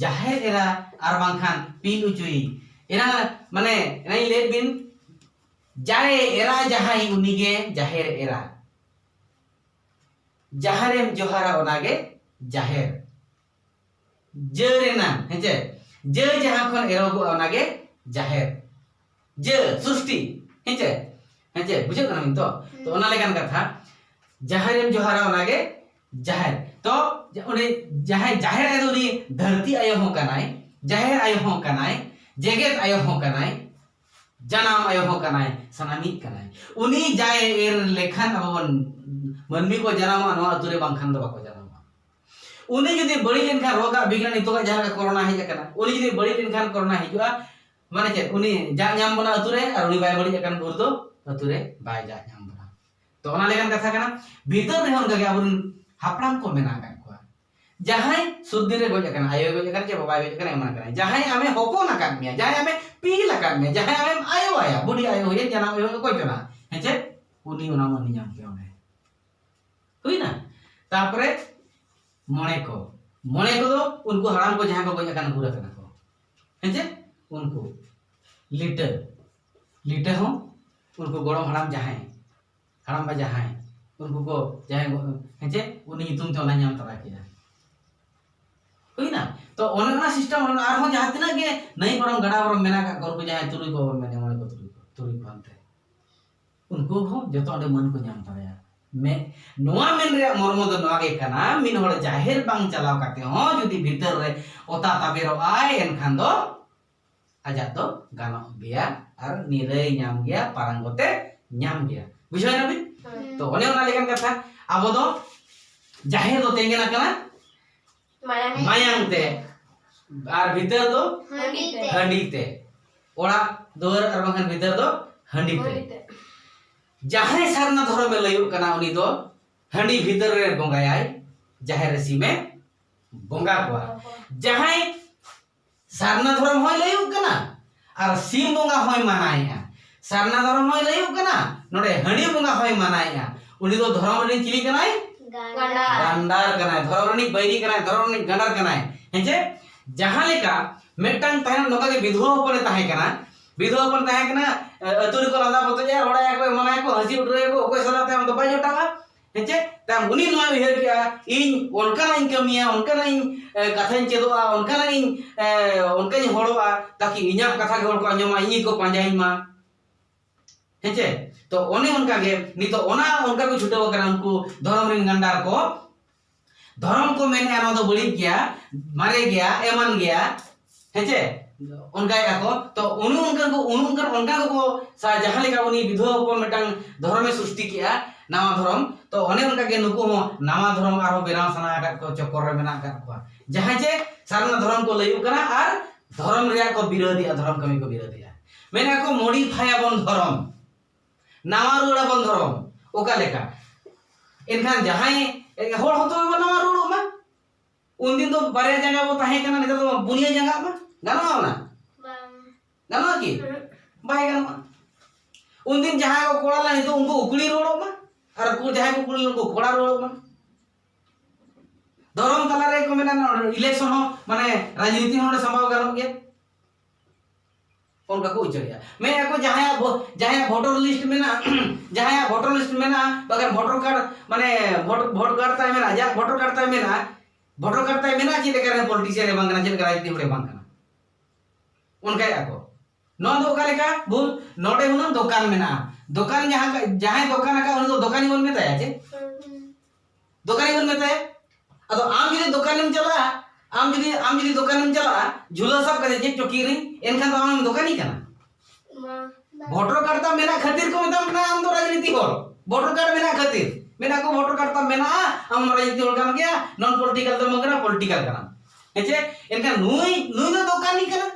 ᱡᱟᱦᱮᱨ ᱮᱨᱟ ᱟᱨ ᱵᱟᱝᱠᱷᱟᱱ ᱯᱤᱱ ᱩᱪᱩᱭᱤᱡ᱾ ᱮᱱᱟ, ᱢᱟᱱᱮ, ᱮᱱᱟᱧ ᱞᱟᱹᱭᱮᱫ ᱵᱤᱱ, ᱡᱟᱭ ᱮᱨᱟ ᱡᱟᱦᱟᱸᱭ, ᱩᱱᱤᱜᱮ ᱡᱟᱦᱮᱨ ᱮᱨᱟ᱾ ᱡᱟᱦᱟᱸᱨᱮᱢ ᱡᱚᱦᱟᱨᱟ, ᱚᱱᱟᱜᱮ ᱡᱟᱦᱮᱨ᱾ ᱡᱟᱹ ᱨᱮᱱᱟᱝ, ᱦᱮᱸᱪᱮ? ᱡᱟᱹ ᱡᱟᱦᱟᱸ ᱠᱷᱚᱱ ᱮᱨᱚᱜᱚᱜᱼᱟ, ᱚᱱᱟᱜᱮ ᱡᱟᱦᱮᱨ᱾ ᱡᱟᱹ, ᱥᱩᱥᱴᱤ, ᱦᱮᱸᱪᱮ? ᱦᱮᱸᱪᱮ? ᱵᱩᱡᱷᱟᱹᱜ ᱠᱟᱱᱟ ᱵᱤᱱ ᱛᱚ? ᱛᱚ, ᱚᱱᱟ ᱞᱮᱠᱟᱱ ᱠᱟᱛᱷᱟ, ᱡᱟᱦᱟᱸᱨᱮᱢ ᱡᱚᱦᱟᱨᱟ, ᱚᱱᱟᱜᱮ ᱡᱟᱦᱮᱨ᱾ ᱛᱚ, ᱩᱱᱤ ᱡᱟᱦᱟᱸᱭ ᱡᱟᱦᱮᱨ ᱟᱭᱳ ᱫᱚ, ᱩᱱᱤ ᱫᱷᱟᱹᱨᱛᱤ ᱟᱭᱳ ᱦᱚᱸ ᱠᱟᱱᱟᱭ, ᱡᱟᱦᱮᱨ ᱟᱭᱳ ᱦᱚᱸ ᱠᱟᱱᱟᱭ, ᱡᱮᱜᱮᱛ ᱟᱭᱳ ᱦᱚᱸ ᱠᱟᱱᱟᱭ, ᱡᱟᱱᱟᱢ ᱟᱭᱳ ᱦᱚᱸ ᱠᱟᱱᱟᱭ, ᱥᱟᱱᱟᱢᱤᱡ ᱠᱟᱱᱟᱭ᱾ ᱩᱱᱤ ᱡᱟᱭ ᱮᱨ ᱞᱮᱠᱷᱟᱱ ᱟᱵᱚ ᱵᱚᱱ, ᱢᱟᱹᱱᱢᱤ ᱠᱚ ᱡᱟᱱᱟᱢᱚᱜᱼᱟ ᱱᱚᱣᱟ ᱟᱹᱛᱩ ᱨᱮ, ᱵᱟᱝᱠᱷᱟᱱ ᱫᱚ ᱵᱟᱠᱚ ᱡᱟᱱᱟᱢᱚᱜᱼᱟ᱾ ᱩᱱᱤ ᱡᱩᱫᱤ ᱵᱟᱹᱲᱤᱡ ᱞᱮᱱᱠᱷᱟᱱ, ᱨᱳᱜᱽ ᱟᱜ ᱵᱤᱜᱷᱱᱟᱹ, ᱱᱤᱛᱚᱜ ᱟᱜ ᱡᱟᱦᱟᱸ ᱞᱮᱠᱟ ᱠᱳᱨᱳᱱᱟ ᱦᱮᱡ ᱟᱠᱟᱱᱟ, ᱩᱱᱤ ᱡᱩᱫᱤ ᱵᱟᱹᱲᱤᱡ ᱞᱮᱱᱠᱷᱟᱱ ᱠᱳᱨᱳᱱᱟ ᱦᱤᱡᱩᱜᱼᱟ, ᱢᱟᱱᱮ ᱪᱮᱫ? ᱩᱱᱤ ᱡᱟᱜ ᱧᱟᱢ ᱵᱚᱱᱟ ᱟᱹᱛᱩ ᱨᱮ, ᱟᱨ ᱩᱱᱤ ᱵᱟᱭ ᱵᱟᱹᱲᱤᱡ ᱟᱠᱟᱱ ᱵᱷᱳᱨ ᱫᱚ ᱟᱹᱛᱩ ᱨᱮ ᱵᱟᱭ ᱡᱟᱜ ᱧᱟᱢ ᱵᱚᱱᱟ᱾ ᱛᱚ ᱚᱱᱟ ᱞᱮᱠᱟᱱ ᱠᱟᱛᱷᱟ ᱠᱟᱱᱟ, ᱵᱷᱤᱛᱟᱹᱨ ᱨᱮᱦᱚᱸ ᱚᱱᱠᱟᱜᱮ ᱟᱵᱚᱨᱮᱱ ᱦᱟᱯᱲᱟᱢ ᱠᱚ ᱢᱮᱱᱟᱜ ᱟᱠᱟᱫ ᱠᱚᱣᱟ᱾ ᱡᱟᱦᱟᱸᱭ ᱥᱩᱨ ᱫᱤᱱ ᱨᱮ ᱜᱚᱡ ᱟᱠᱟᱱᱟ, ᱟᱭᱳᱭ ᱜᱚᱡ ᱟᱠᱟᱱᱟ ᱪᱮ ᱵᱟᱵᱟᱭ ᱜᱚᱡ ᱟᱠᱟᱱᱟ, ᱮᱢᱟᱱ ᱟᱠᱟᱱᱟ, ᱡᱟᱦᱟᱸᱭ ᱟᱢᱮ ᱦᱚᱯᱚᱱ ᱟᱠᱟᱫ ᱢᱮᱭᱟ, ᱡᱟᱦᱟᱸᱭ ᱟᱢᱮ ᱯᱤᱞ ᱟᱠᱟᱫ ᱢᱮᱭᱟ, ᱡᱟᱦᱟᱸᱭ ᱟᱢᱮᱢ ᱟᱭᱳ ᱟᱭᱟ, ᱵᱩᱰᱷᱤ ᱟᱭᱳ ᱦᱩᱭᱮᱱ, ᱡᱟᱱᱟᱢ ᱟᱭᱳ ᱦᱩᱭᱮᱱ, ᱚᱠᱚᱭ ᱪᱚ ᱱᱟᱜ, ᱦᱮᱸ ᱪᱮ? ᱩᱱᱤ ᱚᱱᱟ ᱢᱟᱹᱱ ᱧᱟᱢ ᱠᱮᱭᱟ ᱚᱸᱰᱮ᱾ ᱦᱩᱭᱱᱟ? ᱛᱟᱯᱚᱨᱮ ᱢᱚᱬᱮ ᱠᱚ, ᱢᱚᱬᱮ ᱠᱚᱫᱚ ᱩᱱᱠᱩ ᱦᱟᱲᱟᱢ ᱠᱚ ᱡᱟᱦᱟᱸᱭ ᱠᱚ ᱜᱚᱡ ᱟᱠᱟᱱ, ᱜᱩᱨ ᱟᱠᱟᱱᱟ ᱠᱚ, ᱦᱮᱸ ᱪᱮ? ᱩᱱᱠᱩ ᱞᱤᱴᱟᱹ, ᱞᱤᱴᱟᱹ ᱦᱚᱸ ᱩᱱᱠᱩ ᱜᱚᱲᱚᱢ ᱦᱟᱲᱟᱢ ᱡᱟᱦᱟᱸᱭ, ᱦᱟᱲᱟᱢᱵᱟ ᱡᱟᱦᱟᱸᱭ, ᱩᱱᱠᱩ ᱠᱚ ᱡᱟᱦᱟᱸᱭ ᱠᱚ, ᱦᱮᱸ ᱪᱮ, ᱩᱱᱤ ᱧᱩᱛᱩᱢ ᱛᱮ ᱚᱱᱟ ᱧᱟᱢ ᱛᱚᱨᱟ ᱠᱮᱫᱟ᱾ ᱦᱩᱭᱱᱟ? ᱛᱚ ᱚᱱᱮ ᱚᱱᱟ system, ᱚᱱᱮ ᱚᱱᱟ ᱟᱨᱦᱚᱸ ᱡᱟᱦᱟᱸ ᱛᱤᱱᱟᱹᱜ ᱜᱮ ᱱᱟᱹᱭ ᱯᱟᱨᱚᱢ ᱜᱟᱰᱟ ᱯᱟᱨᱚᱢ ᱢᱮᱱᱟᱜ ᱟᱠᱟᱫ ᱠᱚ, ᱩᱱᱠᱩ ᱡᱟᱦᱟᱸᱭ ᱛᱩᱨᱩᱭ ᱠᱚ ᱵᱚᱱ ᱢᱮᱱᱮᱫ, ᱢᱚᱬᱮ ᱠᱚ ᱛᱩᱨᱩᱭ ᱠᱚ, ᱛᱩᱨᱩᱭ ᱠᱚ ᱦᱟᱱᱛᱮ, ᱩᱱᱠᱩ ᱦᱚᱸ ᱡᱚᱛᱚ ᱚᱸᱰᱮ ᱢᱟᱹᱱ ᱠᱚ ᱧᱟᱢ ᱛᱚᱨᱟᱭᱟ᱾ ᱢᱮ-, ᱱᱚᱣᱟ ᱢᱮᱱ ᱨᱮᱭᱟᱜ ᱢᱚᱨᱢᱚ ᱫᱚ ᱱᱚᱣᱟ ᱜᱮ ᱠᱟᱱᱟ, ᱢᱤᱫ ᱦᱚᱲ ᱡᱟᱦᱮᱨ ᱵᱟᱝ ᱪᱟᱞᱟᱣ ᱠᱟᱛᱮ ᱦᱚᱸ ᱡᱩᱫᱤ ᱵᱷᱤᱛᱟᱹᱨ ᱨᱮ ᱚᱛᱟ ᱛᱟᱵᱮᱨᱚᱜ ᱟᱭ, ᱮᱱᱠᱷᱟᱱ ᱫᱚ ᱟᱡᱟᱜ ᱫᱚ ᱜᱟᱱᱚᱜ ᱜᱮᱭᱟ ᱟᱨ ᱱᱤᱨᱟᱹᱭ ᱧᱟᱢ ᱜᱮᱭᱟ, ᱯᱟᱨᱟᱝ ᱠᱚᱛᱮ ᱧᱟᱢ ᱜᱮᱭᱟ᱾ ᱵᱩᱡᱷᱟᱹᱣ ᱮᱱᱟ ᱵᱤᱱ? ᱦᱩᱸ᱾ ᱛᱚ ᱚᱱᱮ ᱚᱱᱟ ᱞᱮᱠᱟᱱ ᱠᱟᱛᱷᱟ, ᱟᱵᱚ ᱫᱚ ᱡᱟᱦᱮᱨ ᱫᱚ ᱛᱮᱸᱜᱮᱱ ᱟᱠᱟᱱᱟ ᱢᱟᱭᱟᱝ᱾ ᱢᱟᱭᱟᱝ ᱛᱮ, ᱟᱨ ᱵᱷᱤᱛᱟᱹᱨ ᱫᱚ ᱦᱟᱺᱰᱤ ᱛᱮ᱾ ᱦᱟᱺᱰᱤ ᱛᱮ᱾ ᱚᱲᱟᱜ ᱫᱩᱣᱟᱹᱨ ᱟᱨ ᱵᱟᱝᱠᱷᱟᱱ ᱵᱷᱤᱛᱟᱹᱨ ᱫᱚ ᱦᱟᱺᱰᱤ ᱛᱮ᱾ ᱦᱟᱺᱰᱤ ᱛᱮ᱾ ᱡᱟᱦᱟᱸᱭ ᱥᱟᱨᱱᱟ ᱫᱷᱚᱨᱚᱢᱮ ᱞᱟᱹᱭᱚᱜ ᱠᱟᱱᱟ, ᱩᱱᱤ ᱫᱚ ᱦᱟᱺᱰᱤ ᱵᱷᱤᱛᱟᱹᱨ ᱨᱮ ᱵᱚᱸᱜᱟᱭᱟᱭ, ᱡᱟᱦᱮᱨ ᱨᱮ ᱥᱤᱢᱮ ᱵᱚᱸᱜᱟ ᱠᱚᱣᱟ᱾ ᱡᱟᱦᱟᱸᱭ ᱥᱟᱨᱱᱟ ᱫᱷᱚᱨᱚᱢ ᱦᱚᱸᱭ ᱞᱟᱹᱭᱚᱜ ᱠᱟᱱᱟ ᱟᱨ ᱥᱤᱢ ᱵᱚᱸᱜᱟ ᱦᱚᱸᱭ ᱢᱟᱱᱟᱭᱮᱜᱼᱟ, ᱥᱟᱨᱱᱟ ᱫᱷᱚᱨᱚᱢ ᱦᱚᱸᱭ ᱞᱟᱹᱭᱚᱜ ᱠᱟᱱᱟ, ᱱᱚᱰᱮ ᱦᱟᱺᱰᱤ ᱵᱚᱸᱜᱟ ᱦᱚᱸᱭ ᱢᱟᱱᱟᱭᱮᱜᱼᱟ, ᱩᱱᱤ ᱫᱚ ᱫᱷᱚᱨᱚᱢ ᱨᱤᱱᱤᱡ ᱪᱤᱞᱤ ᱠᱟᱱᱟᱭ? ᱜᱟᱸᱰᱟᱨ᱾ ᱜᱟᱸᱰᱟᱨ ᱠᱟᱱᱟᱭ, ᱫᱷᱚᱨᱚᱢ ᱨᱤᱱᱤᱡ ᱵᱟᱹᱭᱨᱤ ᱠᱟᱱᱟᱭ, ᱫᱷᱚᱨᱚᱢ ᱨᱤᱱᱤᱡ ᱜᱟᱸᱰᱟᱨ ᱠᱟᱱᱟᱭ᱾ ᱦᱮᱸ ᱪᱮ? ᱡᱟᱦᱟᱸ ᱞᱮᱠᱟ ᱢᱤᱫᱴᱟᱝ ᱛᱟᱭᱱᱚᱢ ᱱᱚᱝᱠᱟ ᱜᱮ ᱵᱤᱫᱷᱩᱣᱟᱹ ᱦᱚᱯᱚᱱᱮ ᱛᱟᱦᱮᱸ ᱠᱟᱱᱟ, ᱵᱤᱫᱷᱩᱣᱟᱹ ᱦᱚᱯᱚᱱ ᱛᱟᱦᱮᱸ ᱠᱟᱱᱟ, ᱮ, ᱟᱹᱛᱩ ᱨᱮᱠᱚ ᱞᱟᱸᱫᱟ ᱵᱚᱛᱚᱡᱮᱜᱼᱟ, ᱨᱚᱲᱟᱭᱟᱠᱚ, ᱮᱢᱟᱱᱟᱭᱟᱠᱚ, ᱦᱟᱹᱥᱤ ᱩᱰᱨᱟᱹᱭᱟᱠᱚ, ᱚᱠᱚᱭ ᱥᱟᱞᱟᱜ ᱛᱮ ᱟᱢ ᱫᱚ ᱵᱟᱭ ᱡᱚᱴᱟᱜᱼᱟ᱾ ᱦᱮᱸ ᱪᱮ? ᱛᱟᱭᱚᱢ ᱩᱱᱤ ᱱᱚᱣᱟᱭ ᱩᱭᱦᱟᱹᱨ ᱠᱮᱜᱼᱟ, ᱤᱧ ᱚᱱᱠᱟᱱᱟᱜ ᱤᱧ ᱠᱟᱹᱢᱤᱭᱟ, ᱚᱱᱠᱟᱱᱟᱜ ᱤᱧ, ᱮ, ᱠᱟᱛᱷᱟᱧ ᱪᱮᱫᱚᱜᱼᱟ, ᱚᱱᱠᱟᱱᱟᱜ ᱤᱧ, ᱮ, ᱚᱱᱠᱟᱧ ᱦᱚᱲᱚᱜᱼᱟ, ᱛᱟᱠᱤ ᱤᱧᱟᱹᱜ ᱠᱟᱛᱷᱟ ᱜᱮ ᱦᱚᱲ ᱠᱚ ᱟᱸᱡᱚᱢᱟ, ᱤᱧ ᱜᱮᱠᱚ ᱯᱟᱸᱡᱟᱧ ᱢᱟ᱾ ᱦᱮᱸ ᱪᱮ? ᱛᱚ ᱚᱱᱮ ᱚᱱᱠᱟ ᱜᱮ ᱱᱤᱛᱚᱜ ᱚᱱᱟ ᱚᱱᱠᱟ ᱠᱚ ᱪᱷᱩᱴᱟᱹᱣ ᱟᱠᱟᱱᱟ ᱩᱱᱠᱩ ᱫᱷᱚᱨᱚᱢ ᱨᱮᱱ ᱜᱟᱱᱰᱟᱨ ᱠᱚ᱾ ᱫᱷᱚᱨᱚᱢ ᱠᱚ ᱢᱮᱱᱮᱜᱼᱟ ᱱᱚᱣᱟ ᱫᱚ ᱵᱟᱹᱲᱤᱡ ᱜᱮᱭᱟ, ᱢᱟᱨᱮ ᱜᱮᱭᱟ, ᱮᱢᱟᱱ ᱜᱮᱭᱟ, ᱦᱮᱸ ᱪᱮ? ᱚᱱᱠᱟᱭᱮᱜᱼᱟ ᱠᱚ᱾ ᱛᱚ ᱩᱱᱩ ᱚᱱᱠᱟ ᱠᱚ, ᱩᱱᱩ ᱚᱱᱠᱟ, ᱚᱱᱠᱟ ᱠᱚᱠᱚ ᱥᱟ-, ᱡᱟᱦᱟᱸ ᱞᱮᱠᱟ ᱩᱱᱤ ᱵᱤᱫᱷᱩᱣᱟᱹ ᱦᱚᱯᱚᱱ ᱢᱤᱫᱴᱟᱝ ᱫᱷᱚᱨᱚᱢᱮ ᱥᱨᱤᱥᱴᱤ ᱠᱮᱜᱼᱟ, ᱱᱟᱣᱟ ᱫᱷᱚᱨᱚᱢ, ᱛᱚ ᱚᱱᱮ ᱚᱱᱠᱟ ᱜᱮ ᱱᱩᱠᱩ ᱦᱚᱸ ᱱᱟᱣᱟ ᱫᱷᱚᱨᱚᱢ ᱟᱨᱦᱚᱸ ᱵᱮᱱᱟᱣ ᱥᱟᱱᱟ ᱟᱠᱟᱫ ᱠᱚ ᱪᱚᱠᱠᱚᱨ ᱨᱮ ᱢᱮᱱᱟᱜ ᱟᱠᱟᱫ ᱠᱚᱣᱟ᱾ ᱡᱟᱦᱟᱸᱭ ᱪᱮ ᱥᱟᱨᱱᱟ ᱫᱷᱚᱨᱚᱢ ᱠᱚ ᱞᱟᱹᱭᱩᱜ ᱠᱟᱱᱟ ᱟᱨ ᱫᱷᱚᱨᱚᱢ ᱨᱮᱭᱟᱜ ᱠᱚ ᱵᱤᱨᱳᱫᱷᱮᱜᱼᱟ, ᱫᱷᱚᱨᱚᱢ ᱠᱟᱹᱢᱤ ᱠᱚ ᱵᱤᱨᱳᱫᱷᱮᱜᱼᱟ᱾ ᱢᱮᱱᱟ ᱠᱚ modify ᱟᱵᱚᱱ ᱫᱷᱚᱨᱚᱢ, ᱱᱟᱣᱟ ᱨᱩᱣᱟᱹᱲ ᱟᱵᱚᱱ ᱫᱷᱚᱨᱚᱢ᱾ ᱚᱠᱟ ᱞᱮᱠᱟ? ᱮᱱᱠᱷᱟᱱ ᱡᱟᱦᱟᱸᱭ, ᱮ, ᱦᱚᱲ ᱦᱚᱸᱛᱚ ᱵᱟᱵᱚ ᱱᱟᱣᱟ ᱨᱩᱣᱟᱹᱲᱚᱜ ᱢᱟ᱾ ᱩᱱᱫᱤᱱ ᱫᱚ ᱵᱟᱨᱭᱟ ᱡᱟᱸᱜᱟ ᱵᱚ ᱛᱟᱦᱮᱸ ᱠᱟᱱᱟ, ᱱᱤᱛᱚᱜ ᱫᱚ ᱯᱩᱱᱭᱟᱹ ᱡᱟᱸᱜᱟ ᱢᱟ᱾ ᱜᱟᱱᱚᱜᱼᱟ ᱚᱱᱟ? ᱵᱟᱝ᱾ ᱜᱟᱱᱚᱜᱼᱟ ᱠᱤ? ᱦᱩᱸ᱾ ᱵᱟᱭ ᱜᱟᱱᱚᱜᱼᱟ᱾ ᱩᱱᱫᱤᱱ ᱡᱟᱦᱟᱸᱭ ᱠᱚ ᱠᱚᱲᱟ ᱞᱮᱱᱟ, ᱱᱤᱛᱚᱜ ᱩᱱᱠᱩ ᱠᱩᱲᱤ ᱨᱩᱣᱟᱹᱲᱚᱜ ᱢᱟ, ᱟᱨ ᱠᱩ-, ᱡᱟᱦᱟᱸᱭ ᱠᱚ ᱠᱩᱲᱤ ᱞᱮᱱᱟ, ᱩᱱᱠᱩ ᱠᱚᱲᱟ ᱨᱩᱣᱟᱹᱲᱚᱜ ᱢᱟ᱾ ᱫᱷᱚᱨᱚᱢ ᱛᱟᱞᱟ ᱨᱮ ᱠᱚ ᱢᱮᱱᱟ, ᱱᱚᱰᱮ election ᱦᱚᱸ, ᱢᱟᱱᱮ, ᱨᱟᱡᱽᱱᱤᱛᱤ ᱦᱚᱸ ᱱᱚᱰᱮ ᱥᱟᱢᱵᱟᱣ ᱜᱟᱱᱚᱜ ᱜᱮᱭᱟ᱾ ᱚᱱᱠᱟ ᱠᱚ ᱩᱪᱟᱹᱲᱮᱜᱼᱟ᱾ ᱢᱮᱱᱮᱫᱼᱟ ᱠᱚ, ᱡᱟᱦᱟᱸᱭᱟᱜ ᱵᱷᱳ-, ᱡᱟᱦᱟᱸᱭᱟᱜ voter list ᱢᱮᱱᱟᱜᱼᱟ, ᱡᱟᱦᱟᱸᱭᱟᱜ voter list ᱢᱮᱱᱟᱜᱼᱟ, ᱵᱟᱠᱷᱟᱱ voter card, ᱢᱟᱱᱮ, vote, vote card ᱛᱟᱭ ᱢᱮᱱᱟᱜᱼᱟ, ᱡᱟᱦᱟᱸᱭᱟᱜ voter card ᱛᱟᱭ ᱢᱮᱱᱟᱜᱼᱟ, voter card ᱛᱟᱭ ᱢᱮᱱᱟᱜᱼᱟ, ᱪᱮᱫ ᱞᱮᱠᱟ ᱨᱮ politician ᱨᱮ ᱵᱟᱝ ᱠᱟᱱᱟ, ᱪᱮᱫ ᱞᱮᱠᱟ ᱨᱟᱡᱽᱱᱤᱛᱤ ᱦᱚᱲ ᱨᱮ ᱵᱟᱝ ᱠᱟᱱᱟ, ᱚᱱᱠᱟᱭᱮᱫᱼᱟ ᱠᱚ᱾ ᱱᱚᱣᱟ ᱫᱚ ᱚᱠᱟ ᱞᱮᱠᱟ ᱵᱷᱩᱞ? ᱱᱚᱰᱮ ᱦᱩᱱᱟᱹᱝ ᱫᱚᱠᱟᱱ ᱢᱮᱱᱟᱜᱼᱟ, ᱫᱚᱠᱟᱱ ᱡᱟᱦᱟᱸ, ᱡᱟᱦᱟᱸᱭ ᱫᱚᱠᱟᱱ ᱟᱠᱟᱫ, ᱩᱱᱤ ᱫᱚ ᱫᱚᱠᱟᱱᱤ ᱵᱚᱱ ᱢᱮᱛᱟᱭᱟ ᱪᱮ? ᱫᱚᱠᱟᱱᱤ ᱵᱚᱱ ᱢᱮᱛᱟᱭᱟ᱾ ᱟᱫᱚ ᱟᱢ ᱡᱩᱫᱤ ᱫᱚᱠᱟᱱᱮᱢ ᱪᱟᱞᱟᱜᱼᱟ, ᱟᱢ ᱡᱩᱫᱤ, ᱟᱢ ᱡᱩᱫᱤ ᱫᱚᱠᱟᱱᱮᱢ ᱪᱟᱞᱟᱜᱼᱟ ᱡᱷᱩᱞᱟᱹ ᱥᱟᱵ ᱠᱟᱛᱮ ᱪᱮᱫ ᱪᱚ ᱠᱤᱨᱤᱧ, ᱮᱱᱠᱷᱟᱱ ᱫᱚ ᱟᱢᱮᱢ ᱫᱚᱠᱟᱱᱤ ᱠᱟᱱᱟ᱾ ᱵᱟᱝ᱾ Voter card ᱛᱟᱢ ᱢᱮᱱᱟᱜ ᱠᱷᱟᱹᱛᱤᱨ ᱠᱚ ᱢᱮᱛᱟᱢ ᱠᱟᱱᱟ ᱟᱢ ᱫᱚ ᱨᱟᱡᱽᱱᱤᱛᱤ ᱦᱚᱲ᱾ Voter card ᱢᱮᱱᱟᱜ ᱠᱷᱟᱹᱛᱤᱨ, ᱢᱮᱱᱟᱜ ᱠᱚ, voter card ᱛᱟᱢ ᱢᱮᱱᱟᱜᱼᱟ, ᱟᱢ ᱨᱟᱡᱽᱱᱤᱛᱤ ᱦᱚᱲ ᱠᱟᱱ ᱜᱮᱭᱟ, non political ᱫᱚ ᱵᱟᱝ ᱠᱟᱱᱟ, political ᱠᱟᱱᱟᱢ᱾ ᱦᱮᱸ ᱪᱮ? ᱮᱱᱠᱷᱟᱱ ᱱᱩᱭ, ᱱᱩᱭ ᱫᱚ ᱫᱚᱠᱟᱱᱤ ᱠᱟᱱᱟ᱾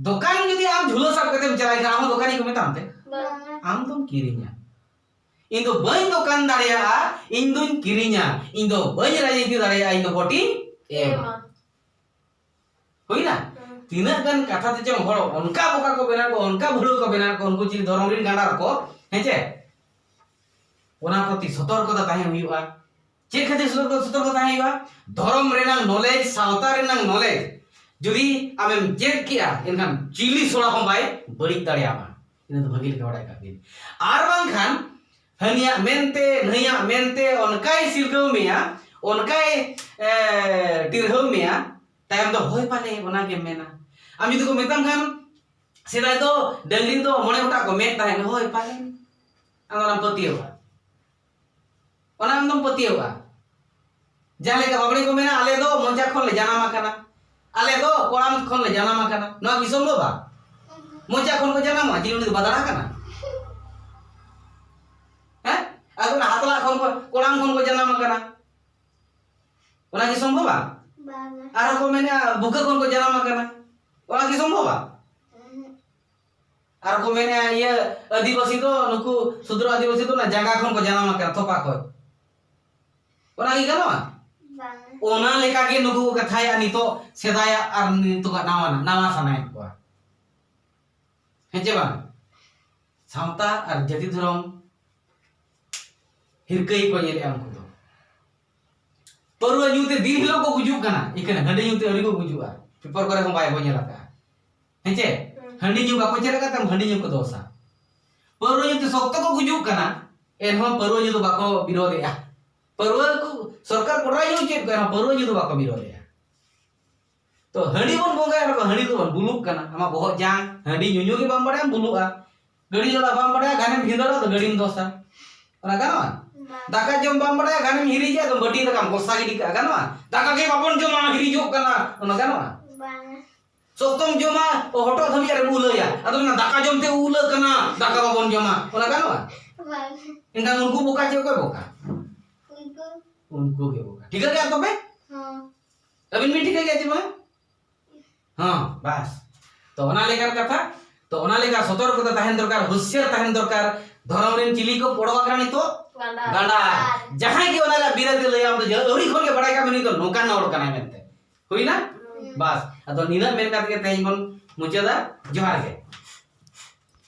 ᱫᱚᱠᱟᱱ ᱡᱩᱫᱤ ᱟᱢ ᱡᱷᱩᱞᱟᱹ ᱥᱟᱵ ᱠᱟᱛᱮᱢ ᱪᱟᱞᱟᱜᱼᱟ, ᱮᱱᱠᱷᱟᱱ ᱟᱢ ᱦᱚᱸ ᱫᱚᱠᱟᱱᱤ ᱠᱚ ᱢᱮᱛᱟᱢ ᱛᱮ? ᱵᱟᱝ᱾ ᱟᱢ ᱫᱚᱢ ᱠᱤᱨᱤᱧᱟ᱾ ᱤᱧ ᱫᱚ ᱵᱟᱹᱧ ᱫᱚᱠᱟᱱ ᱫᱟᱲᱮᱭᱟᱜᱼᱟ, ᱤᱧ ᱫᱚᱧ ᱠᱤᱨᱤᱧᱟ᱾ ᱤᱧ ᱫᱚ ᱵᱟᱹᱧ ᱨᱟᱡᱽᱱᱤᱛᱤ ᱫᱟᱲᱮᱭᱟᱜᱼᱟ, ᱤᱧ ᱫᱚ ᱵᱷᱳᱴᱤᱧ ᱮᱢᱟ᱾ ᱮᱢᱟ᱾ ᱦᱩᱭᱱᱟ? ᱦᱮᱸ᱾ ᱛᱤᱱᱟᱹᱜ ᱜᱟᱱ ᱠᱟᱛᱷᱟ ᱛᱮ ᱪᱚᱝ ᱦᱚᱲ ᱚᱱᱠᱟ ᱵᱚᱠᱟ ᱠᱚ ᱵᱮᱱᱟᱣ ᱠᱚ, ᱚᱱᱠᱟ ᱵᱷᱩᱲᱟᱹ ᱠᱚ ᱵᱮᱱᱟᱣ ᱠᱚ, ᱩᱱᱠᱩ ᱪᱤᱞᱤ ᱫᱷᱚᱨᱚᱢ ᱨᱤᱱ ᱜᱟᱸᱰᱟ ᱨᱚᱠᱚ, ᱦᱮᱸ ᱪᱮ? ᱚᱱᱟ ᱯᱨᱚᱛᱤ ᱥᱚᱛᱚᱨᱠᱚᱛᱟ ᱛᱟᱦᱮᱸ ᱦᱩᱭᱩᱜᱼᱟ᱾ ᱪᱮᱫ ᱠᱷᱟᱹᱛᱤᱨ ᱥᱚᱛᱚᱨᱠᱚ, ᱥᱚᱛᱚᱨᱠᱚ ᱛᱟᱦᱮᱸ ᱦᱩᱭᱩᱜᱼᱟ? ᱫᱷᱚᱨᱚᱢ ᱨᱮᱱᱟᱜ knowledge, ᱥᱟᱶᱛᱟ ᱨᱮᱱᱟᱜ knowledge ᱡᱩᱫᱤ ᱟᱢᱮᱢ ᱪᱮᱫ ᱠᱮᱜᱼᱟ, ᱮᱱᱠᱷᱟᱱ ᱪᱤᱞᱤ ᱥᱚᱲᱟ ᱦᱚᱸ ᱵᱟᱭ ᱵᱟᱹᱲᱤᱡ ᱫᱟᱲᱮᱭᱟᱢᱟ᱾ ᱤᱱᱟᱹ ᱫᱚ ᱵᱷᱟᱹᱜᱤ ᱞᱮᱠᱟ ᱵᱟᱲᱟᱭ ᱠᱟᱜ ᱵᱤᱱ᱾ ᱟᱨ ᱵᱟᱝᱠᱷᱟᱱ ᱦᱟᱹᱱᱤᱭᱟᱜ ᱢᱮᱱᱛᱮ, ᱱᱟᱹᱭᱟᱜ ᱢᱮᱱᱛᱮ ᱚᱱᱠᱟᱭ ᱥᱤᱨᱜᱟᱹᱣ ᱢᱮᱭᱟ, ᱚᱱᱠᱟᱭ, ᱮ, ᱴᱤᱨᱦᱟᱹᱣ ᱢᱮᱭᱟ, ᱛᱟᱭᱚᱢ ᱫᱚ, "ᱦᱳᱭ ᱯᱟᱞᱮ ᱚᱱᱟ ᱜᱮᱢ ᱢᱮᱱᱟ᱾" ᱟᱢ ᱡᱩᱫᱤ ᱠᱚ ᱢᱮᱛᱟᱢ ᱠᱷᱟᱱ, ᱥᱮᱫᱟᱭ ᱫᱚ ᱰᱟᱹᱝᱨᱤ ᱫᱚ ᱢᱚᱬᱮ ᱜᱚᱴᱟᱝ ᱠᱚ ᱢᱮᱫ ᱛᱟᱦᱮᱸᱫ, ᱦᱳᱭ ᱯᱟᱞᱮ, ᱟᱢ ᱫᱚ ᱚᱱᱟᱢ ᱯᱟᱹᱛᱭᱟᱹᱣᱟ᱾ ᱚᱱᱟ ᱟᱢ ᱫᱚᱢ ᱯᱟᱹᱛᱭᱟᱹᱣᱟ᱾ ᱡᱟᱦᱟᱸ ᱞᱮᱠᱟ ᱵᱟᱵᱽᱲᱮ ᱠᱚ ᱢᱮᱱᱟ, "ᱟᱞᱮ ᱫᱚ ᱢᱚᱪᱟ ᱠᱷᱚᱱ ᱞᱮ ᱡᱟᱱᱟᱢ ᱟᱠᱟᱱᱟ, ᱟᱞᱮ ᱫᱚ ᱠᱚᱲᱟᱢ ᱠᱷᱚᱱ ᱞᱮ ᱡᱟᱱᱟᱢ ᱟᱠᱟᱱᱟ", ᱱᱚᱣᱟ ᱠᱤ ᱥᱚᱢᱵᱷᱚᱵᱟ? ᱢᱚᱪᱟ ᱠᱷᱚᱱ ᱠᱚ ᱡᱟᱱᱟᱢᱚᱜᱼᱟ, ᱡᱮ ᱩᱱᱤ ᱫᱚ ᱵᱟᱫᱲᱟ ᱠᱟᱱᱟ? ᱦᱮᱸ? ᱟᱨ ᱚᱱᱟ ᱦᱟᱛᱞᱟ ᱠᱷᱚᱱ ᱠᱚ, ᱠᱚᱲᱟᱢ ᱠᱷᱚᱱ ᱠᱚ ᱡᱟᱱᱟᱢ ᱟᱠᱟᱱᱟ, ᱚᱱᱟ ᱠᱤ ᱥᱚᱢᱵᱷᱚᱵᱟ? ᱵᱟᱝᱟ᱾ ᱟᱨ ᱠᱚ ᱢᱮᱱᱟ, ᱵᱩᱠᱟᱹ ᱠᱷᱚᱱ ᱠᱚ ᱡᱟᱱᱟᱢ ᱟᱠᱟᱱᱟ, ᱚᱱᱟ ᱠᱤ ᱥᱚᱢᱵᱷᱚᱵᱟ? ᱩᱦᱩᱸ᱾ ᱟᱨ ᱠᱚ ᱢᱮᱱᱟ, ᱤᱭᱟᱹ, ᱟᱹᱫᱤᱵᱟᱹᱥᱤ ᱫᱚ, ᱱᱩᱠᱩ ᱥᱩᱫᱨᱚ ᱟᱹᱫᱤᱵᱟᱹᱥᱤ ᱫᱚ ᱚᱱᱟ ᱡᱟᱸᱜᱟ ᱠᱷᱚᱱ ᱠᱚ ᱡᱟᱱᱟᱢ ᱟᱠᱟᱱᱟ, ᱛᱚᱯᱟ ᱠᱷᱚᱱ᱾ ᱚᱱᱟ ᱠᱤ ᱜᱟᱱᱚᱜᱼᱟ? ᱵᱟᱝᱟ᱾ ᱚᱱᱟ ᱞᱮᱠᱟ ᱜᱮ ᱱᱩᱠᱩ ᱠᱚ ᱠᱟᱛᱷᱟᱭᱟ ᱱᱤᱛᱚᱜ, ᱥᱮᱫᱟᱭᱟᱜ ᱟᱨ ᱱᱤᱛᱚᱜᱟᱜ ᱱᱟᱣᱟ, ᱱᱟᱣᱟ ᱥᱟᱱᱟᱭᱮᱫ ᱠᱚᱣᱟ᱾ ᱦᱮᱸ ᱪᱮ ᱵᱟᱝ? ᱥᱟᱶᱛᱟ ᱟᱨ ᱡᱟᱹᱛᱤ ᱫᱷᱚᱨᱚᱢ ᱦᱤᱨᱠᱟᱹ ᱜᱮᱠᱚ ᱧᱮᱞᱮᱜᱼᱟ ᱩᱱᱠᱩ ᱫᱚ᱾ ᱯᱟᱹᱨᱣᱟᱹ ᱧᱩ ᱛᱮ ᱫᱤᱱ ᱦᱤᱞᱳᱜ ᱠᱚ ᱜᱩᱡᱩᱜ ᱠᱟᱱᱟ, ᱤᱠᱷᱟᱹᱱ ᱦᱟᱺᱰᱤ ᱧᱩ ᱛᱮ ᱟᱹᱣᱨᱤ ᱠᱚ ᱜᱩᱡᱩᱜᱼᱟ᱾ ᱯᱮᱯᱟᱨ ᱠᱚᱨᱮ ᱦᱚᱸ ᱵᱟᱭ ᱵᱚᱱ ᱧᱮᱞ ᱟᱠᱟᱫᱼᱟ᱾ ᱦᱮᱸ ᱪᱮ? ᱦᱩᱸ᱾ ᱦᱟᱺᱰᱤ ᱧᱩ ᱵᱟᱠᱚ ᱪᱮᱫ ᱟᱠᱟᱫ ᱛᱮ ᱦᱟᱺᱰᱤ ᱧᱩ ᱠᱚ ᱫᱳᱥᱟ᱾ ᱯᱟᱹᱨᱣᱟᱹ ᱧᱩ ᱛᱮ ᱥᱚᱠᱛᱚ ᱠᱚ ᱜᱩᱡᱩᱜ ᱠᱟᱱᱟ, ᱮᱱᱦᱚᱸ ᱯᱟᱹᱨᱣᱟᱹ ᱧᱩ ᱫᱚ ᱵᱟᱠᱚ ᱵᱤᱨᱳᱫᱷᱮᱜᱼᱟ᱾ ᱯᱟᱹᱨᱣᱟᱹ ᱠᱚ ᱥᱚᱨᱠᱟᱨ ᱠᱚᱲᱟᱭ ᱧᱩ ᱦᱚᱪᱚᱭᱮᱫ ᱠᱚᱣᱟ, ᱮᱱᱦᱚᱸ ᱯᱟᱹᱨᱣᱟᱹ ᱧᱩ ᱫᱚ ᱵᱟᱠᱚ ᱵᱤᱨᱳᱫᱷᱮᱜᱼᱟ᱾ ᱛᱚ ᱦᱟᱺᱰᱤ ᱵᱚᱱ ᱵᱚᱸᱜᱟᱭᱟ, ᱟᱨ ᱦᱟᱺᱰᱤ ᱫᱚᱵᱚᱱ ᱵᱩᱞᱩᱜ ᱠᱟᱱᱟ᱾ ᱟᱢᱟᱜ ᱵᱚᱦᱚᱜ ᱡᱟᱝ ᱦᱟᱺᱰᱤ ᱧᱩᱧᱩ ᱜᱮ ᱵᱟᱢ ᱵᱟᱲᱟᱭᱟ, ᱵᱩᱞᱩᱜᱼᱟ᱾ ᱜᱟᱹᱰᱤ ᱪᱟᱞᱟᱣ ᱵᱟᱢ ᱵᱟᱲᱟᱭᱟ, ᱜᱟᱱᱮᱢ ᱵᱷᱤᱸᱫᱟᱹᱲᱟ, ᱟᱫᱚ ᱜᱟᱹᱰᱤᱢ ᱫᱚᱥᱟ᱾ ᱚᱱᱟ ᱜᱟᱱᱚᱜᱼᱟ? ᱵᱟᱝ᱾ ᱫᱟᱠᱟ ᱡᱚᱢ ᱵᱟᱢ ᱵᱟᱲᱟᱭᱟ, ᱜᱟᱱᱮᱢ ᱦᱤᱨᱤᱡᱟ, ᱟᱫᱚ ᱵᱟᱹᱴᱤ ᱫᱟᱠᱟᱢ ᱜᱚᱥᱟ ᱜᱤᱰᱤ ᱠᱟᱜᱼᱟ, ᱜᱟᱱᱚᱜᱼᱟ? ᱫᱟᱠᱟ ᱜᱮ ᱵᱟᱵᱚᱱ ᱡᱚᱢᱟ, ᱦᱤᱨᱤᱡᱚᱜ ᱠᱟᱱᱟ, ᱚᱱᱟ ᱜᱟᱱᱚᱜᱼᱟ? ᱵᱟᱝ᱾ ᱥᱚᱠᱛᱚᱢ ᱡᱚᱢᱟ, ᱦᱚᱴᱚᱜ ᱫᱷᱟᱹᱵᱤᱡ ᱟᱨᱮᱢ ᱩᱞᱟᱹᱭᱟ, ᱟᱫᱚ ᱢᱮᱱᱟ, "ᱫᱟᱠᱟ ᱡᱚᱢ ᱛᱮ ᱩᱞᱟᱹ ᱠᱟᱱᱟ, ᱫᱟᱠᱟ ᱵᱟᱵᱚᱱ ᱡᱚᱢᱟ", ᱚᱱᱟ ᱜᱟᱱᱚᱜᱼᱟ? ᱵᱟᱝ᱾ ᱮᱱᱠᱷᱟᱱ ᱩᱱᱠᱩ ᱵᱚᱠᱟ ᱪᱮᱫ ᱠᱚ ᱵᱚᱠᱟ? ᱩᱱᱠᱩ᱾ ᱩᱱᱠᱩ ᱜᱮ ᱵᱚᱠᱟ᱾ ᱴᱷᱤᱠᱟᱹ ᱜᱮᱭᱟ ᱛᱚᱵᱮ? ᱦᱚᱸ᱾ ᱟᱹᱵᱤᱱ ᱵᱤᱱ ᱴᱷᱤᱠᱟᱹ ᱜᱮᱭᱟ ᱪᱮ ᱵᱟᱝ? ᱦᱚᱸ, ᱵᱟᱥ᱾ ᱛᱚ ᱚᱱᱟ ᱞᱮᱠᱟᱱ ᱠᱟᱛᱷᱟ, ᱛᱚ ᱚᱱᱟ ᱞᱮᱠᱟ ᱥᱚᱛᱚᱨᱠᱚᱛᱟ ᱛᱟᱦᱮᱱ ᱫᱚᱨᱠᱟᱨ, ᱦᱩᱥᱭᱟᱨ ᱛᱟᱦᱮᱱ ᱫᱚᱨᱠᱟᱨ᱾ ᱫᱷᱚᱨᱚᱢ ᱨᱮᱱ ᱪᱤᱞᱤ ᱠᱚ ᱚᱰᱚᱠ ᱟᱠᱟᱱᱟ ᱱᱤᱛᱚᱜ? ᱜᱟᱸᱰᱟ᱾ ᱜᱟᱸᱰᱟ᱾ ᱡᱟᱦᱟᱸᱭ ᱜᱮ ᱚᱱᱟ ᱨᱮᱭᱟᱜ ᱵᱤᱨᱟᱹᱫ ᱮ ᱞᱟᱹᱭᱟ, ᱟᱢ ᱫᱚ ᱡᱟ-, ᱟᱹᱣᱨᱤ ᱠᱷᱚᱱ ᱜᱮ ᱵᱟᱲᱟᱭ ᱠᱟᱜ ᱢᱮ, ᱱᱩᱭ ᱫᱚ ᱱᱚᱝᱠᱟᱱ ᱦᱚᱲ ᱠᱟᱱᱟᱭ ᱢᱮᱱᱛᱮ᱾ ᱦᱩᱭᱱᱟ? ᱦᱩᱸ᱾ ᱵᱟᱥ, ᱟᱫᱚ ᱱᱤᱱᱟᱹᱜ ᱢᱮᱱ ᱠᱟᱛᱮ ᱜᱮ ᱛᱮᱦᱮᱧ ᱵᱚᱱ ᱢᱩᱪᱟᱹᱫᱟ᱾ ᱡᱚᱦᱟᱨ ᱜᱮ᱾